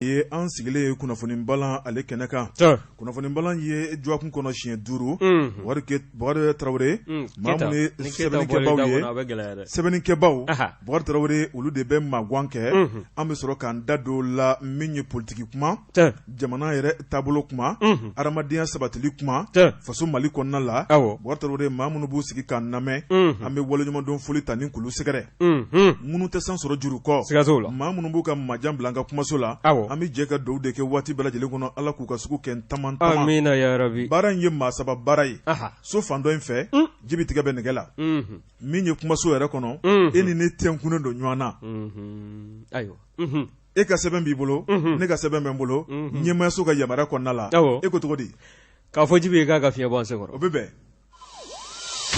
Ye an sigilen ye kunnafoni balan ale kɛnɛ kan. Kunnafoni balan ye dɔgɔkun kɔnɔ siɲɛ 5. Bukari Tarawele, maa minnu ye sɛbɛnnikɛbaw ye, sɛbɛnnikɛbaw Bukari Tarawele, olu de bɛ magan kɛ. An bɛ sɔrɔ k'an da don la min ye politiki kuma, jamana yɛrɛ taabolo kuma, adamadenya sabatili kuma faso Mali kɔnɔna la. Bukari Tarawele, maa minnu b'u sigi k'an lamɛn, an bɛ waleɲumandɔn foli ta ni k'olu sɛgɛrɛ. Minnu tɛ san sɔrɔ juru kɔ, siga t'o la, maa minnu b'u ka majan bila an ka kumaso la, an bɛ jɛ ka dugawu de kɛ waati bɛɛ lajɛlen kɔnɔ, Ala k'u ka sugu kɛ taman taman. Amina yarabi. Baara in ye maa saba baara ye, so fan dɔ in fɛ, ji bɛ tigɛ bɛ nɛgɛ la, min ye kumaso yɛrɛ kɔnɔ, e ni ne tɛnkunnen don ɲɔgɔn na. Ayiwa. E ka sɛbɛn b'i bolo, ne ka sɛbɛn bɛ n bolo, ɲɛmaayaso ka yamaruya kɔnɔna la, e ko cogo di? K'a fɔ Jibi k'a ka fiɲɛ bɔ an senkɔrɔ. O bɛ bɛn.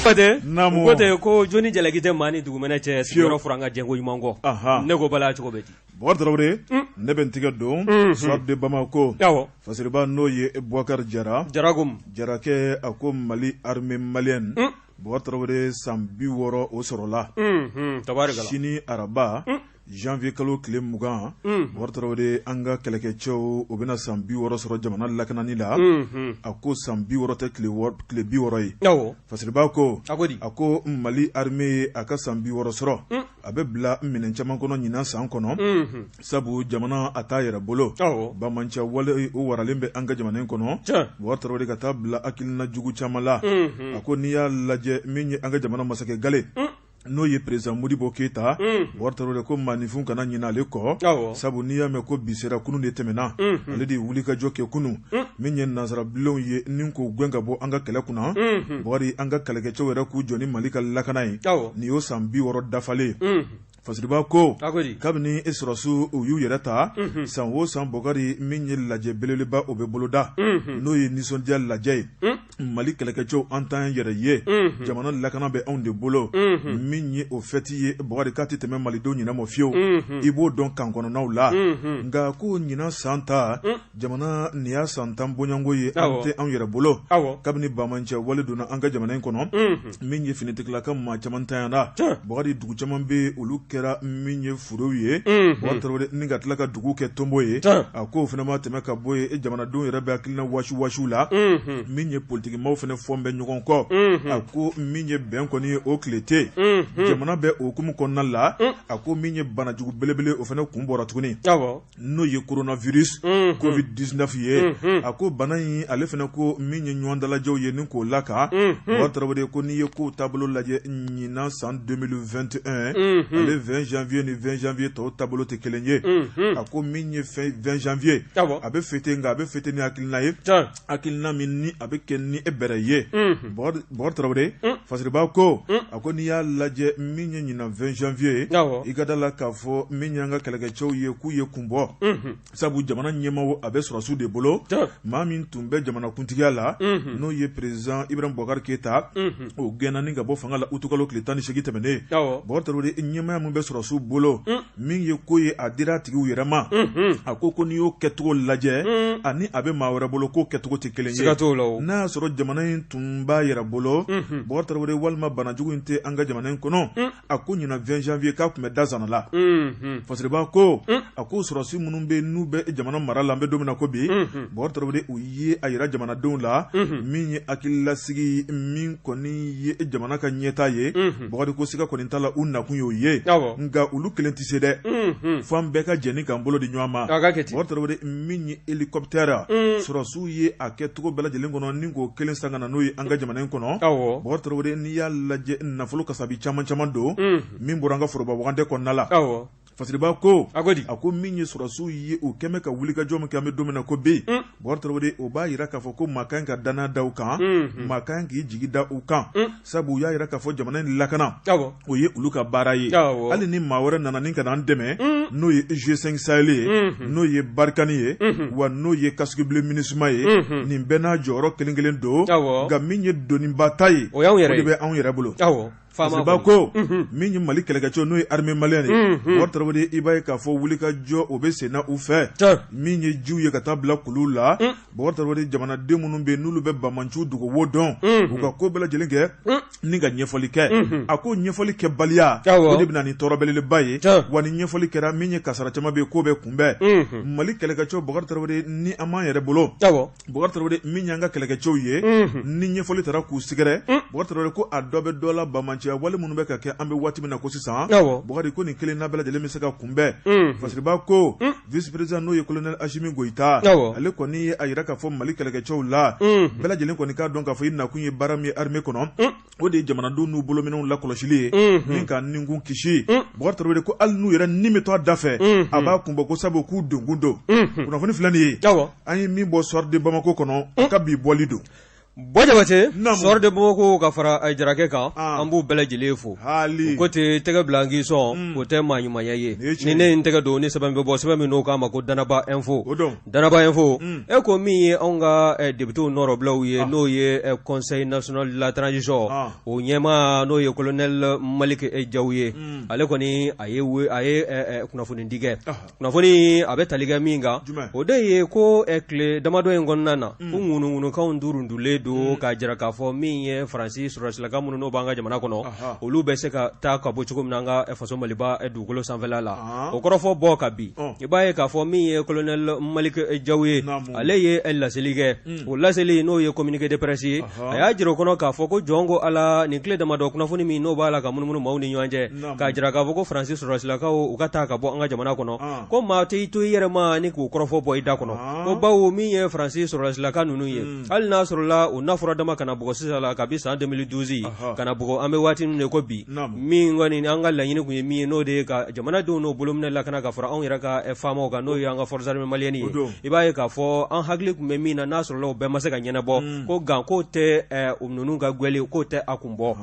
Ko tɛ ko jɔnni jalaki tɛ maa ni dugumɛnɛ cɛ sigiyɔrɔ furan ka jɛko ɲuman kɔ. Ne ko Bala, cogo bɛ di? Bukari Tarawele, ne bɛ n tigɛ don Soir de Bamako, Fasiriba n'o ye Bubakari Jara, Jara Jarakɛ, a ko Mali armée malienne, Bukari Tarawele, san 60 o sɔrɔla sini araba janvier kalo tile 20. Bukari Tarawele, an ka kɛlɛkɛcɛw, o bɛna san 60 sɔrɔ jamana lakanani la. A ko san 60 tɛ tile 60 ye. Fasiriba ko, a ko Mali armée ye a ka san 60 sɔrɔ, a bɛ bila minɛn caman kɔnɔ ɲinan san kɔnɔ, sabu jamana a t'a yɛrɛ bolo. Banbaanciya wale o waralen bɛ an ka jamana in kɔnɔ, Bukari Tarawele, ka taa bila hakilina jugu caman la. A ko n'i y'a lajɛ, min ye an ka jamana masakɛ gale, n'o ye président Modibo Keyita, Bukari Tarawele ko maaninfin kana ɲinɛ ale kɔ, sabu n'i y'a mɛn ko bi sera, kunun de tɛmɛna. Ale de ye wulikajɔ kɛ kunun, min ye nansarabilenw ye ni k'o gɛn ka bɔ an ka kɛlɛ kunna. Bukari, an ka kɛlɛkɛcɛw yɛrɛ k'u jɔ ni Mali ka lakana ye, nin y'o san 60 dafalen. Fasiriba ko kabini e sɔrɔsiw u y'u yɛrɛ ta, san o san, Bukari, min ye lajɛ belebeleba o bɛ boloda, n'o ye nisɔndiya lajɛ ye. Mali kɛlɛkɛcɛw, an t'an yɛrɛ ye, jamana lakana bɛ anw de bolo. Min ye o fɛti ye, Bukari, k'a tɛ tɛmɛ malidenw ɲinɛ mɔ fiyewu, i b'o dɔn kan kɔnɔnaw la. Nka ko ɲinan san ta, jamana nin y'a san 10 bɔɲɔgɔnko ye, an tɛ anw yɛrɛ bolo, kabini banbaanciya wale donna an ka jamana in kɔnɔ. Min ye finitigila ka maa caman tanyana, Bukari, dugu caman bɛ, olu kɛra min ye furew ye, Bukari Tarawele, ni ka tila ka dugu kɛ tonbo ye. A ko o fana ma tɛmɛ ka bɔ yen, jamanadenw yɛrɛ bɛ hakilina wasi wasiw la. Min ye politikimaw fana fɔ bɛ ɲɔgɔn kɔ, a ko min ye bɛn kɔni ye, o tile tɛ yen. Jamana bɛ o hukumu kɔnɔna la. A ko min ye banajugu belebele, o fana kun bɔra tuguni, n'o ye coronavirus covid 19 ye. A ko bana in, ale fana ko min ye ɲɔgɔn dalajɛw ye ni k'o laka. Bukari Tarawele ko n'i ye kow taabolo lajɛ ɲinan san 2021, ale 20 janvier ni 20 janvier tɔw taabolo tɛ kelen ye. A ko min ye 20 janvier, a bɛ fêter, nka a bɛ fêter ni hakilina ye, hakilina min ni a bɛ kɛ ni e bɛrɛ ye. Bukari Tarawele, Fasiriba ko, a ko n'i y'a lajɛ min ye ɲinan 20 janvier ye, i ka da la k'a fɔ min y'an ka kɛlɛkɛcɛw ye, k'u ye kun bɔ, sabu jamana ɲɛmaaw a bɛ sɔrɔsiw de bolo. Maa min tun bɛ jamanakuntigiya la, n'o ye président Ibrahim Boubacar Keita, o gɛnna ni ka bɔ fanga la utukalo tile 18 tɛmɛnen. Bukari Tarawele, ɲɛmaaya min bɛ sɔrɔsiw bolo, min ye ko ye a dira a tigiw yɛrɛ ma, a ko n'i y'o kɛcogo lajɛ ani a bɛ maa wɛrɛ bolo, k'o kɛcogo tɛ kelen ye. N'a y'a sɔrɔ jamana in tun b'a yɛrɛ bolo, Bukari Tarawele, walima banajugu in tɛ an ka jamana in kɔnɔ, a ko ɲinan 20 janvier k'a tun bɛ da zana la. Fasiriba ko, a ko sɔrɔsi minnu bɛ n'u bɛ jamana mara la, an bɛ don min na ko bi, Bukari Tarawele, u ye a yira jamanadenw la min ye hakililasigi min kɔni ye jamana ka ɲɛtaa ye. Bukari ko siga kɔni t'a la, u nakun y'o ye, nka olu kelen tɛ se dɛ, fo an bɛɛ ka jɛ ni k'an bolo di ɲɔgɔn ma. Bukari Tarawele, min ye hélicoptère, sɔrɔsiw ye a kɛ cogo bɛɛ lajɛlen kɔnɔ ni k'o kelen san ka na n'o ye an ka jamana in kɔnɔ. Bukari Tarawele, n'i y'a lajɛ, nafolo kasabi caman caman don min bɔra an ka foroba wagande kɔnɔna la. Fasiriba ko, a ko min ye sɔrɔsiw ye, u kɛmɛ ka wulikajɔ min kɛ, an bɛ don min na ko bi, Bukari Tarawele, o b'a yira k'a fɔ ko maa kan ka danaya da u kan, maa kan k'i jigi da u kan, sabu u y'a yira k'a fɔ jamana in lakana, o ye olu ka baara ye. Hali ni maa wɛrɛ nana ni ka na an dɛmɛ, n'o ye G5 Sahel ye, n'o ye Barkhane ye, wa n'o ye casque bleu MINUSMA ye, nin bɛɛ n'a jɔyɔrɔ kelen kelen don, nka min ye doniba ta ye, o de bɛ anw yɛrɛ bolo. Fasiriba ko min ye Mali kɛlɛkɛcɛw n'o ye armée malienne ye, Bubakari Tarawele, i b'a ye k'a fɔ wulikajɔ o bɛ sen na u fɛ, min ye jiw ye ka taa bila kuluw la. Bubakari Tarawele, jamanaden minnu bɛ yen n'olu bɛ banbaanciw dogo wo dɔn, u ka ko bɛɛ lajɛlen kɛ ni ka ɲɛfɔli kɛ. A ko ɲɛfɔli kɛbaliya, o de bɛ na ni tɔɔrɔ belebeleba ye. Wa ni ɲɛfɔli kɛra, min ye kasara caman bɛ yen, k'o bɛ kunbɛn. Mali kɛlɛkɛcɛw, Bubakari Tarawele, ni an b'an yɛrɛ bolo, Bubakari Tarawele, min y'an ka kɛlɛkɛcɛw ye, ni ɲɛfɔli taara k'u sɛgɛrɛ, Bubakari Tarawele, ko a dɔ bɛ dɔ la banbaanciya wale minnu bɛ ka kɛ an bɛ waati min na ko sisan, Bubakari, ko nin kelen na bɛɛ lajɛlen bɛ se ka kunbɛn. Fasiriba ko vice président n'o ye colonel Asimi Goyita, ale kɔni ye a jira k'a fɔ Mali kɛlɛkɛcɛw la, bɛɛ lajɛlen kɔni k'a dɔn k'a fɔ i nakun ye baara min ye armée kɔnɔ, o de ye jamanadenw n'u bolominɛnw lakɔlɔsili ye ni ka ninkun kisi. Bubakari Tarawele ko hali n'u yɛrɛ ni bɛ to a da fɛ, a b'a kun bɔ, ko sabu k'u donkun don. Kunnafoni filɛ nin ye, an ye min bɔ Soir de Bamako kɔnɔ, a ka bi bɔli don. Bɔ Jabate, Soir de Bamako ka fara Jarakɛ kan, an b'u bɛɛ lajɛlen fo. Ko tɛ tɛgɛ bila n k'i sɔn, o tɛ maa ɲumanya ye. Ni ne ye n tɛgɛ don ni sɛbɛn bɛ bɔ, sɛbɛn min n'o k'a ma ko Danaba Info. Danaba Info, e ko min ye anw ka députéw nɔrɔbilaw ye, n'o ye Conseil national de la transition o ɲɛmaa, n'o ye colonel Malick Diaw ye, ale kɔni a ye kunnafonidi kɛ. Kunnafoni a bɛ tali kɛ min kan, o de ye ko tile damadɔ in kɔnɔna na, ko ŋunuŋunukanw durundulen don k'a jira k'a fɔ min ye Faransi sɔrɔdasilaka minnu n'o b'an ka jamana kɔnɔ, olu bɛ se ka taa ka bɔ cogo min na an ka faso Maliba dugukolo sanfɛla la. O kɔrɔfɔ bɔ ka bin, i b'a ye k'a fɔ min ye colonel Malick Diaw ye, ale ye laseli kɛ. O laseli, n'o ye communiqué de presse ye, a y'a jira o kɔnɔ k'a fɔ ko jɔn ko Ala, nin tile damadɔ kunnafoni min n'o b'a la ka munumunu maaw ni ɲɔgɔn cɛ, k'a jira k'a fɔ ko Faransi sɔrɔdasilakaw u ka taa ka bɔ an ka jamana kɔnɔ, ko maa tɛ i to i yɛrɛ ma ni k'o kɔrɔfɔ bɔ i da kɔnɔ, ko bawo min ye Faransi sɔrɔdasilaka ninnu ye, hali n'a sɔrɔla u nafɔra dama ka na bugɔ sisan la kabi san 2012 ka na bugɔ an bɛ waati min ko bi, min kɔni an ka laɲini tun ye min ye, n'o de ye ka jamanadenw n'o bolominɛ lakana ka fara anw yɛrɛ ka faamaw kan, n'o ye an ka forces armées maliennes ye. I b'a ye k'a fɔ an hakili tun bɛ min na, n'a sɔrɔla o bɛɛ ma se ka ɲɛnabɔ, ko nka k'o tɛ ninnu ka gwɛli, k'o tɛ a kun bɔ.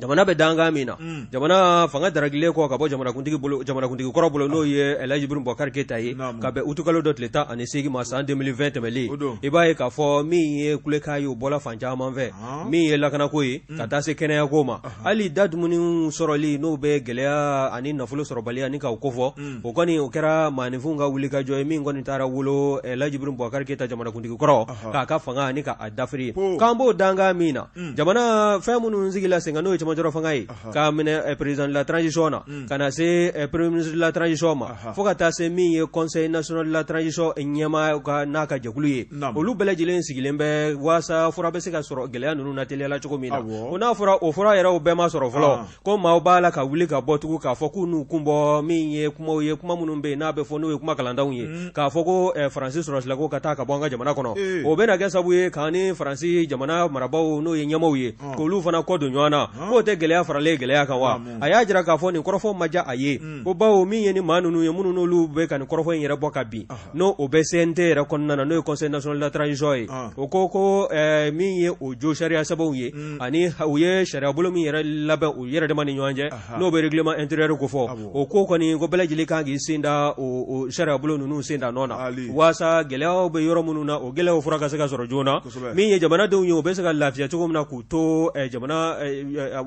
Jamana bɛ dankan min na, jamana fanga darakilen kɔ ka bɔ jamanakuntigi bolo, jamanakuntigi kɔrɔ bolo, n'o ye Elhaji Ibrahim Boubacar Keita ye, ka bɛn utukalo dɔ tile 18 ma san 2020 tɛmɛlen, i b'a ye k'a fɔ min ye kulekan ye, o bɔla fan caman fɛ, min ye lakanako ye ka taa se kɛnɛyako ma, hali da dumuni sɔrɔli n'o bɛ gɛlɛya ani nafolo sɔrɔbaliya ni k'o kofɔ, o kɔni o kɛra maaninfinw ka wulikajɔ ye min kɔni taara wolo Elhaji Ibrahim Boubacar Keita jamanakuntigi kɔrɔ k'a ka fanga ni k'a dafiri. K'an b'o dankan min na, jamana fɛn minnu sigila sen kan, n'o ye cɛmancɛrɔ fanga ye, k'a minɛ président de la transition na ka na se premier ministre de la transition ma, fo ka taa se min ye conseil national de la transition ɲɛmaa ka n'a ka jɛkulu ye, olu bɛɛ lajɛlen sigilen bɛ waasa fura bɛ se ka sɔrɔ gɛlɛya ninnu na teliya la cogo min na. Ko n'a fɔra o fura yɛrɛ o bɛɛ ma sɔrɔ fɔlɔ, ko maaw b'a la ka wuli ka bɔ tugun k'a fɔ k'u n'u kun bɔ min ye kumaw ye, kuma minnu bɛ yen n'a bɛ fɔ n'o ye kuma kalantanw ye, k'a fɔ ko Faransi sɔrɔdasilakaw ka taa ka bɔ an ka jamana kɔnɔ, o bɛna kɛ sababu ye k'an ni Faransi jamana marabaaw, n'o ye ɲɛmaaw ye, k'olu fana kɔ don ɲɔgɔn na, k'o tɛ gɛlɛya faralen gɛlɛya kan wa? A y'a jira k'a fɔ nin kɔrɔfɔ ma diya a ye, ko bawo min ye ni maa ninnu ye, minnu n'olu bɛ ka nin kɔrɔfɔ in yɛrɛ bɔ ka bin, n'o o bɛ CNT yɛrɛ kɔnɔna na, n'o ye Conseil national de la transition ye, o ko min ye o jo sariya sɛbɛnw ye, ani u ye sariyabolo min yɛrɛ labɛn u yɛrɛ dama ni ɲɔgɔn cɛ, n'o bɛ règlement intérieur ko fɔ, o ko kɔni ko bɛɛ lajɛlen kan k'i sen da o sariyabolo ninnu sen da nɔ na, waasa gɛlɛyaw bɛ yɔrɔ minnu na, o gɛlɛyaw fura ka se ka sɔrɔ joona, min ye jamanadenw ye, u bɛ se ka lafiya cogo min na k'u to jamana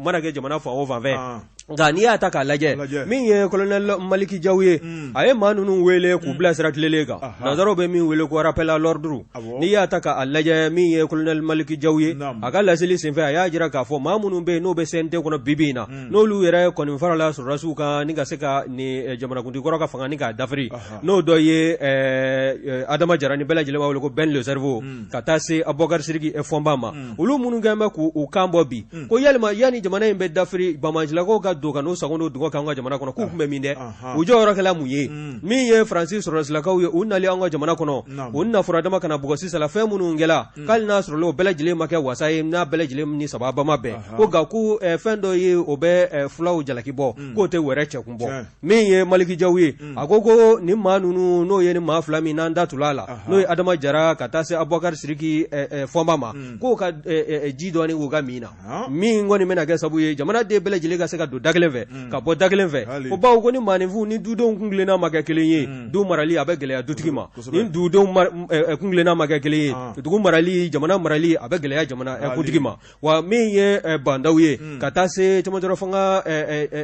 mana kɛ jamana fan o fan fɛ. Nka n'i y'a ta k'a lajɛ, min ye colonel Maliki Jaw ye, a ye maa ninnu wele k'u bila sira tilennen kan, nansaraw bɛ min wele ko rappel à l'ordre. N'i y'a ta k'a lajɛ, min ye colonel Maliki Jaw ye, a ka laseli senfɛ, a y'a jira k'a fɔ maa minnu bɛ yen n'o bɛ CNT kɔnɔ bi bi in na, n'olu yɛrɛ kɔni farala sɔrɔdasiw kan ni ka se ka nin jamanakuntigi kɔrɔ ka fanga ni k'a dafiri, n'o dɔ ye Adama Jara ni bɛɛ lajɛlen b'a wele ko Ben le cerveau, ka taa se Abubakar Sidiki Fɔnba ma, olu minnu kɛlen bɛ k'u kan bɔ bi, ko yalima yanni jamana in bɛ dafiri, banbaancilakaw ka don ka n'u sago n'u dungɔ k'an ka jamana kɔnɔ, k'u tun bɛ min dɛ, u jɔyɔrɔ kɛla mun ye? Min ye Faransi sɔrɔdasilakaw ye, u nali an ka jamana kɔnɔ, u na furadama ka na bugɔ sisan la, fɛn minnu kɛla, k'ali n'a sɔrɔla o bɛɛ lajɛlen ma kɛ wasa ye, n'a bɛɛ lajɛlen ni sababa ma bɛn, ko nka ko fɛn dɔ ye o bɛ fulaw jalaki bɔ, k'o tɛ wɛrɛ cɛkun bɔ. Min ye Maliki Jaw ye, a ko ko nin maa ninnu, n'o ye ni maa fila min n'an da tula a la, n'o ye Adama Jara ka taa se Abubakar Sidiki Fɔnba ma, k'o ka ji dɔɔni k'u ka min na, min kɔni bɛna kɛ sababu ye jamanaden bɛɛ lajɛlen ka se ka don da kelen fɛ ka bɔ da kelen fɛ ko bawo ko ni maaninfinw ni dudenw kuntilenna ma kɛ kelen ye du marali a bɛ gɛlɛya dutigi ma ni dudenw kuntilenna ma kɛ kelen ye dugu marali jamana marali a bɛ gɛlɛya jamana kuntigi ma wa min ye Bah N'Daw ye ka taa se cɛmancɛrɔ fanga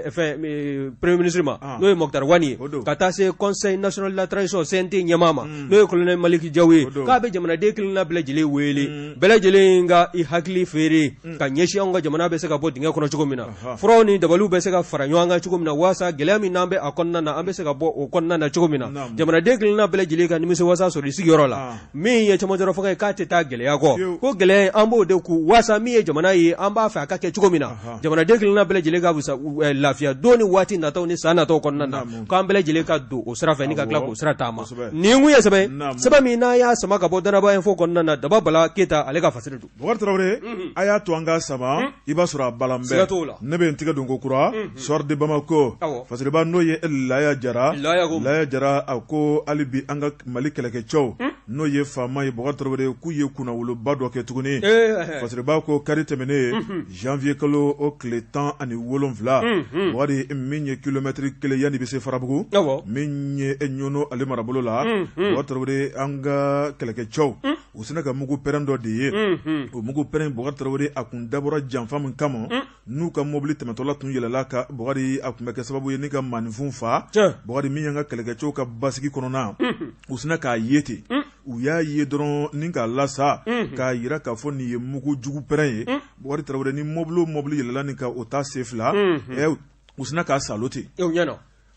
fɛn premier ministre ma n'o ye Moctar Ouane ye ka taa se conseil national de la transition CNT ɲɛmaa ma n'o ye colonel Malick Diaw ye k'a bɛ jamanaden kelenna bɛɛ lajɛlen wele bɛɛ lajɛlen ka i hakili feere ka ɲɛsin anw ka jamana bɛ se ka bɔ dingɛ kɔnɔ cogo min na furaw ni dabaliw bɛ se ka fara ɲɔgɔn kan cogo min na waasa gɛlɛya min n'an bɛ a kɔnɔna na an bɛ se ka bɔ o kɔnɔna na cogo min na jamanaden kelenna bɛɛ lajɛlen ka nimisiwasa sɔrɔ i sigiyɔrɔ la min ye cɛmancɛrɔ fanga ye k'a tɛ taa gɛlɛya kɔ ko gɛlɛya an b'o de kun waasa min ye jamana ye an b'a fɛ a ka kɛ cogo min na jamanaden kelenna bɛɛ lajɛlen ka fisa lafiya don ni waati nataw ni san nataw kɔnɔna na k'an bɛɛ lajɛlen ka don o sira fɛ ni ka tila k'o sira taama nin kun ye sɛbɛn sɛbɛn min n'a y'a sama ka bɔ Danaba Info kɔnɔna na Daba Bala Keyita ale ka fasiri don. Bukari Tarawele a y'a to an ka sama i b'a sɔrɔ a balan bɛɛ ne bɛ n tigɛ don ko kura Soir de Bamako fasiriba n'o ye Laya Jara Laya Jara a ko hali bi an ka Mali kɛlɛkɛcɛw n'o ye faama ye Bukari Tarawele k'u ye kunnawoloba dɔ kɛ tuguni fasiriba ko kari tɛmɛnen janvier kalo o tile 17 Bukari min ye kilomɛtiri kelen yanni i bɛ se Farabugu min ye Ɲɔnɔ ale marabolo la Bukari Tarawele an ka kɛlɛkɛcɛw u sina ka mugu pɛrɛn dɔ de ye o mugu pɛrɛn Bukari Tarawele a kun dabɔra janfa min kama n'u ka mobili tɛmɛtɔla tun yɛlɛla ka Bukari a tun bɛ kɛ sababu ye ni ka maaninfin faa Bukari min y'an ka kɛlɛkɛcɛw ka basigi kɔnɔna u sina k'a ye ten u y'a ye dɔrɔn ni k'a lasa k'a jira k'a fɔ nin ye mugu jugu pɛrɛn ye Bukari Tarawele ni mobili o mobili yɛlɛla nin kan o taa sen fila u sina k'a salo ten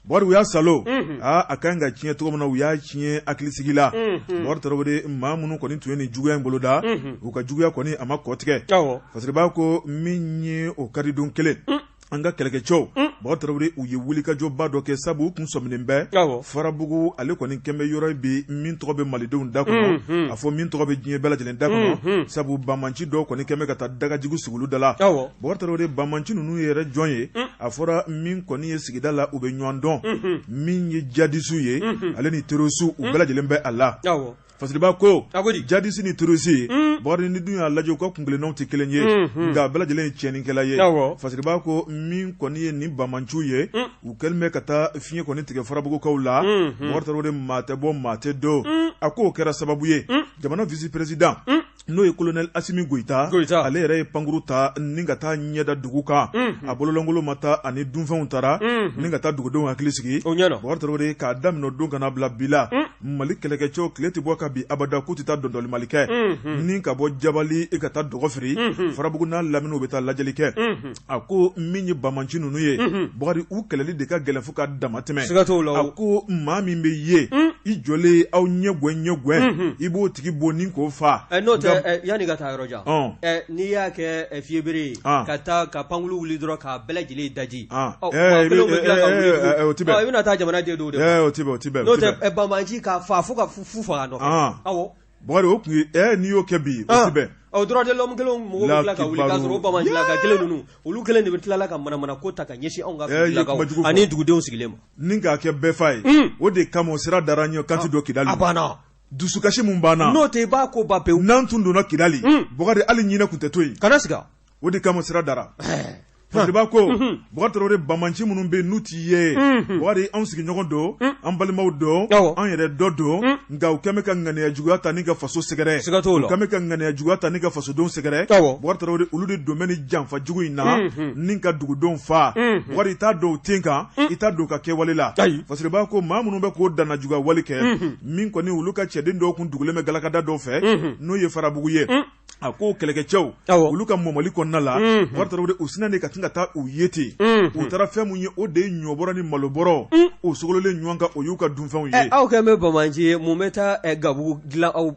Bukari u y'a salo aa a ka kan ka tiɲɛ cogo min na u y'a tiɲɛ hakilisigi la Bukari Tarawele maa minnu kɔni tun ye nin juguya in boloda u ka juguya kɔni a ma kɔ tigɛ fasiriba ko min ye o karidon kelen an ka kɛlɛkɛcɛw Bukari Tarawele u ye wulikajɔba dɔ kɛ sabu u tun sɔminen bɛ Farabugu ale kɔni kɛn bɛ yɔrɔ bi min tɔgɔ bɛ malidenw da kɔnɔ a fɔ min tɔgɔ bɛ diɲɛ bɛɛ lajɛlen da kɔnɔ sabu banbaanci dɔw kɔni kɛn bɛ ka taa dagajugu sigi olu da la Bukari Tarawele banbaanci ninnu yɛrɛ jɔn ye a fɔra min kɔni ye sigida la u bɛ ɲɔgɔn dɔn min ye jadisiw ye ale ni terrorisiw u bɛɛ lajɛlen bɛ a la Fasiriba ko jadisi ni terrorisi Bukari n'i dun y'a lajɛ u ka kuntilennaw tɛ kelen ye nka bɛɛ lajɛlen ye tiɲɛnikɛla ye Fasiriba ko min kɔni ye nin banbaanciw ye u kɛlen bɛ ka taa fiɲɛ kɔni tigɛ Farabugukaw la Bukari Tarawele maa tɛ bɔ maa tɛ don a k'o kɛra sababu ye jamana vice-président n'o ye colonel Asimi Goyita ale yɛrɛ ye pankuru ta ni ka taa ɲɛda dugu kan a bololankolon ma taa ani dunfɛnw taara ni ka taa dugudenw hakili sigi Bukari Tarawele k'a daminɛ don ka na bila bi la Mali kɛlɛkɛcɛw tile tɛ bɔ ka bin abada k'u tɛ taa dɔndɔlimali kɛ ni ka bɔ Jabali ka taa Dɔgɔfiri Farabugu n'a lamini u bɛ taa lajɛli kɛ a ko min ye banbaanci ninnu ye Bukari u kɛlɛli de ka gɛlɛn fo ka dama tɛmɛ a ko maa min bɛ ye i jɔlen aw ɲɛ gɛn ɲɛ gɛn i b'o tigi bon ni k'o faa n'o tɛ yanni ka taa yɔrɔ jan n'i y'a kɛ fiyebere ye ka taa ka pankulu wuli dɔrɔn k'a bɛɛ lajɛlen daji i bɛna taa jamana den dɔw de n'o tɛ banbaanci k'a faa fo ka fu faga nɔfɛ. Bukari o tun ye n'i y'o kɛ bi o tɛ bɛn. Ɔ droit de l'homme kelenw mɔgɔw bɛ tila ka wuli k'a sɔrɔ o banbaancilaka kelen ninnu olu kelen de bɛ tila ka manamana ko ta ka ɲɛsin anw ka finitigilakaw ani dugudenw sigilen ma. Ni k'a kɛ bɛɛ fa ye o de kama o sira dara an ɲɛ k'an tɛ don Kidali. A banna. Dusukasi min b'an na. N'o tɛ i b'a ko ban pewu. N'an tun donna Kidali. Bukari hali ɲinɛ tun tɛ to yen. Kana siga. O de kama sira dara. Fasiriba ko Bukari Tarawele banbaanci minnu bɛ n'u t'i ye Bukari anw sigiɲɔgɔn don an balimaw don an yɛrɛ dɔ don nka u kɛlen bɛ ka ŋaniya juguya ta ni ka faso sɛgɛrɛ siga t'o la u kɛlen bɛ ka ŋaniya juguya ta ni ka fasodenw sɛgɛrɛ Bukari Tarawele olu de don bɛ ni janfa jugu in na ni ka dugudenw faa Bukari i t'a dɔn u ten kan i t'a dɔn u ka kɛwale la Fasiriba ko maa minnu bɛ k'o danna juguya wale kɛ min kɔni olu ka cɛden dɔw kun dugulen bɛ galakada dɔw fɛ n'o ye Farabugu ye a ko kɛlɛkɛcɛw olu ka mɔmɔli kɔnɔna la Bukari Tarawele u sinna de ka sin ka taa u ye ten u taara fɛn mun ye o de ye ɲɔbɔrɔ ni malobɔrɔ o sogololen ɲɔgɔn kan o y'u ka dunfɛnw ye. Aw kɛlen bɛ banbaanci ye mun bɛ taa gabugu dilan aw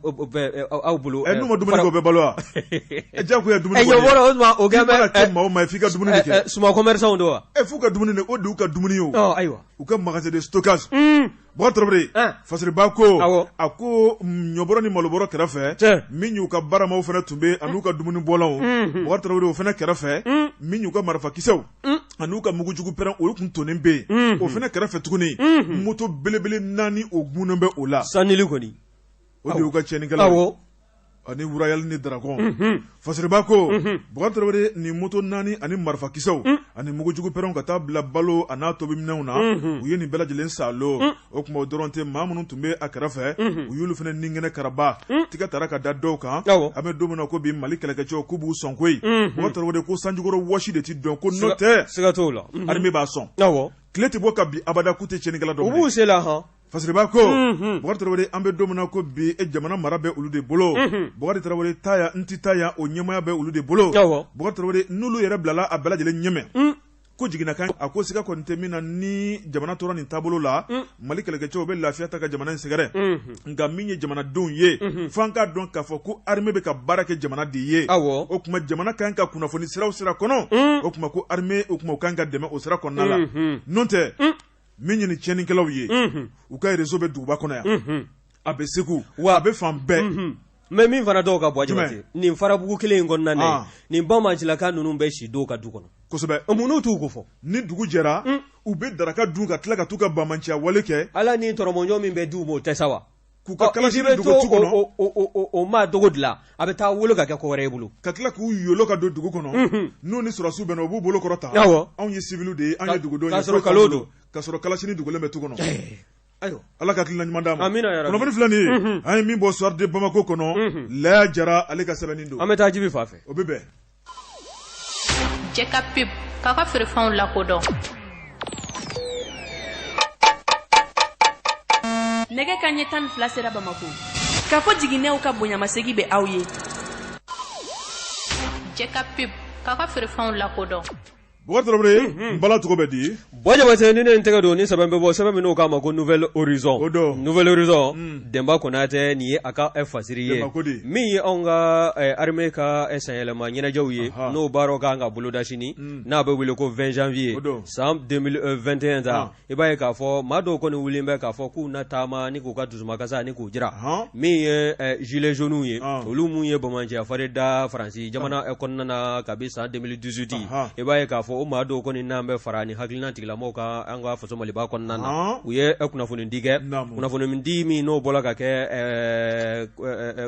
bolo. N'u ma dumuni kɛ u bɛ balo wa? Diyagoya dumuni ɲɔbɔrɔ o tuma o kɛlen bɛ. I mana kɛ maa o maa ye f'i ka dumuni de kɛ. Suman commerçant don wa? F'u ka dumuni de o de y'u ka dumuni ye o. Ayiwa. U ka magasin de stockage. Bukari Tarawele Fasiriba ko a ko ɲɔbɔrɔ ni malobɔrɔ kɛrɛfɛ min y'u ka baramaw fana tun bɛ an'u ka dumunibɔlanw Bukari Tarawele o fana kɛrɛfɛ min y'u ka marifakisɛw an'u ka mugujugu pɛrɛn olu tun tonnen bɛ yen o fana kɛrɛfɛ tuguni moto belebele 4 o gunnen bɛ o la sanili kɔni o de y'u ka tiɲɛnikɛlaw ye. Ani Royal ni Dragon Fasiriba ko Bukari Tarawele nin moto naani ani marifakisɛw ani mugujugu pɛrɛnw ka taa bila balo a n'a tobiminɛnw na u ye nin bɛɛ lajɛlen saalo o tuma o dɔrɔn tɛ maa minnu tun bɛ a kɛrɛfɛ u y'olu fana ni kɛnɛ karaba tigɛ taara ka da dɔw kan an bɛ don min na ko bi Mali kɛlɛkɛcɛw k'u b'u sɔn koyi Bukari Tarawele ko sanjikɔrɔ wɔsi de tɛ dɔn ko n'o tɛ siga t'o la armée b'a sɔn tile tɛ bɔ ka bin abada k'u tɛ tiɲɛnikɛla dɔ u b'u se la hɔn Fasiriba ko Bukari Tarawele an bɛ don min na ko bi e jamana mara bɛ olu de bolo Bukari Tarawele taa yan n tɛ taa yan o ɲɛmaaya bɛ olu de bolo Bukari Tarawele n'olu yɛrɛ bilala a bɛɛ lajɛlen ɲɛmɛ ko jiginnakan a ko siga kɔni tɛ min na ni jamana tora nin taabolo la Mali kɛlɛkɛcɛw bɛ lafiya ta ka jamana in sɛgɛrɛ nka min ye jamanadenw ye f'an k'a dɔn k'a fɔ ko armée bɛ ka baara kɛ jamana de ye o tuma jamana kan ka kunnafoni sira o sira kɔnɔ o tuma ko armée o tuma u kan ka dɛmɛ o sira kɔnɔna la n'o tɛ min ye nin tiɲɛnikɛlaw ye u ka réseau bɛ duguba kɔnɔ yan a bɛ segu wa a bɛ fan bɛɛ mais min fana dɔw ka bɔ Jabate nin farabugu kelen in kɔnɔna na nin banbaancilaka ninnu bɛ si dɔw ka du kɔnɔ kosɛbɛ mun n'u t'u ko fɔ ni dugu jɛra u bɛ daraka dun ka tila ka t'u ka banbaanciya wale kɛ ala ni tɔrɔmɔɲɔ min bɛ d'u ma o tɛ sa wa k'u ka kalasi dogo tu kɔnɔ o maa dogo dilan a bɛ taa wolo ka kɛ ko wɛrɛ ye bolo ka tila k'u yolo ka don dugu kɔnɔ n'u ni sɔrɔdasiw bɛnna u b'u bolo kɔrɔta anw ye civil de ye anw ye dugudenw ye k'a sɔrɔ nkalon don k'a sɔrɔ kalasini dogolen bɛ tu kɔnɔ ayiwa ala ka hakilina ɲuman d'an ma amina yarabi kunnafoni filɛ nin ye an ye min bɔ Soir de Bamako kɔnɔ Laya Jara ale ka sɛbɛnni don an bɛ taa Jibi fan fɛ o bɛ bɛn Cɛ ka pub k'a ka feerefɛnw lakodɔn. Nɛgɛ kanɲɛ 12 sera Bamakɔ. K'a fɔ jiginɛw ka bonyamasegin bɛ aw ye. Cɛ ka pub k'a ka feerefɛnw lakodɔn. Bukari Tarawele, Bala tɔgɔ bɛ di? Buwa Jabate ni ne ye n tɛgɛ don ni sɛbɛn bɛ bɔ sɛbɛn min n'o k'a ma ko Nouvel Horizon, o don, Nouvel Horizon Denba Konatɛ nin ye a ka fasiri ye, Denba ko di? Min ye anw ka armée ka sanyɛlɛma ɲɛnajɛw ye, n'o baaraw ka kan ka boloda sini, n'a bɛ wele ko 20 janvier o don, san 2021 ta, i b'a ye k'a fɔ maa dɔw kɔni wulilen bɛ k'a fɔ k'u na taama ni k'u ka dusumakasa ni k'u jira, min ye gilets jaunes ye, olu mun ye banbaanciya fari da Faransi jamana kɔnɔna na kabi san 2018, i b'a ye k'a fɔ o maa dɔw kɔni n'an bɛ fara ni hakilina tigilamɔgɔw kan an ka faso Maliba kɔnɔna na, u ye kunnafonidi kɛ, kunnafonidi min n'o bɔra ka kɛ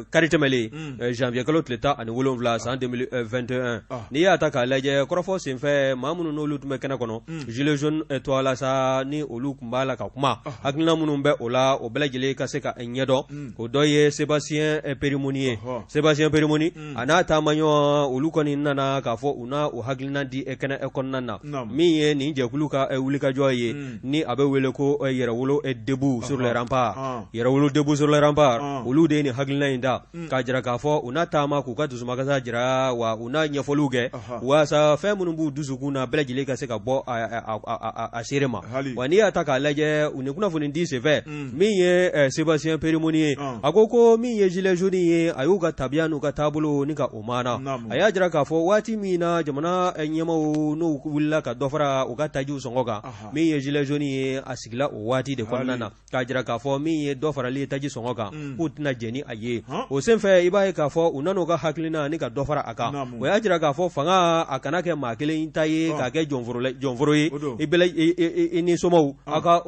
kari tɛmɛlen janvier kalo tile 17 san 2021, n'i y'a ta k'a lajɛ kɔrɔfɔ senfɛ maa minnu n'olu tun bɛ kɛnɛ kɔnɔ gilets jaunes tɔgɔ la sa ni olu tun b'a la ka kuma hakilina minnu bɛ o la o bɛɛ lajɛlen ka se ka ɲɛdɔn o dɔ ye Sébastien Périmony ye Sébastien Périmony a n'a taamaɲɔgɔn olu kɔni nana k'a fɔ u na o hakilina di kɛnɛ kɔnɔna na min ye nin jɛkulu ka wulikajɔ ye ni a bɛ wele ko yɛrɛwolo debout sur les remparts yɛrɛwolo debout sur les remparts olu de ye nin hakilina in da k'a jira k'a fɔ u na taama k'u ka dusumakasa jira wa u na ɲɛfɔliw kɛ walasa fɛn minnu b'u dusukun na bɛɛ lajɛlen ka se ka bɔ a seere ma wa n'i y'a ta k'a lajɛ u ni kunnafoni di senfɛ min ye Sébastien Périmony ye a ko ko min ye gilets jaunes ye a y'u ka tabiya n'u ka taabolo ni ka o maana a y'a jira k'a fɔ waati min na jamana ɲɛmaaw n'u wulila ka dɔ fara u ka tajiw sɔngɔ kan min ye gilets jaunes ye a sigila o waati de kɔnɔna na k'a jira k'a fɔ min ye dɔ farali ye taji sɔngɔ kan k'u tɛna jɛn ni a ye o senfɛ i b'a ye k'a fɔ u nana u ka hakilina ni ka dɔ fara a kan o y'a jira k'a fɔ fanga a kana kɛ maa kelen ta ye k'a kɛ jɔnforo ye i bɛɛ i ni somaw aw ka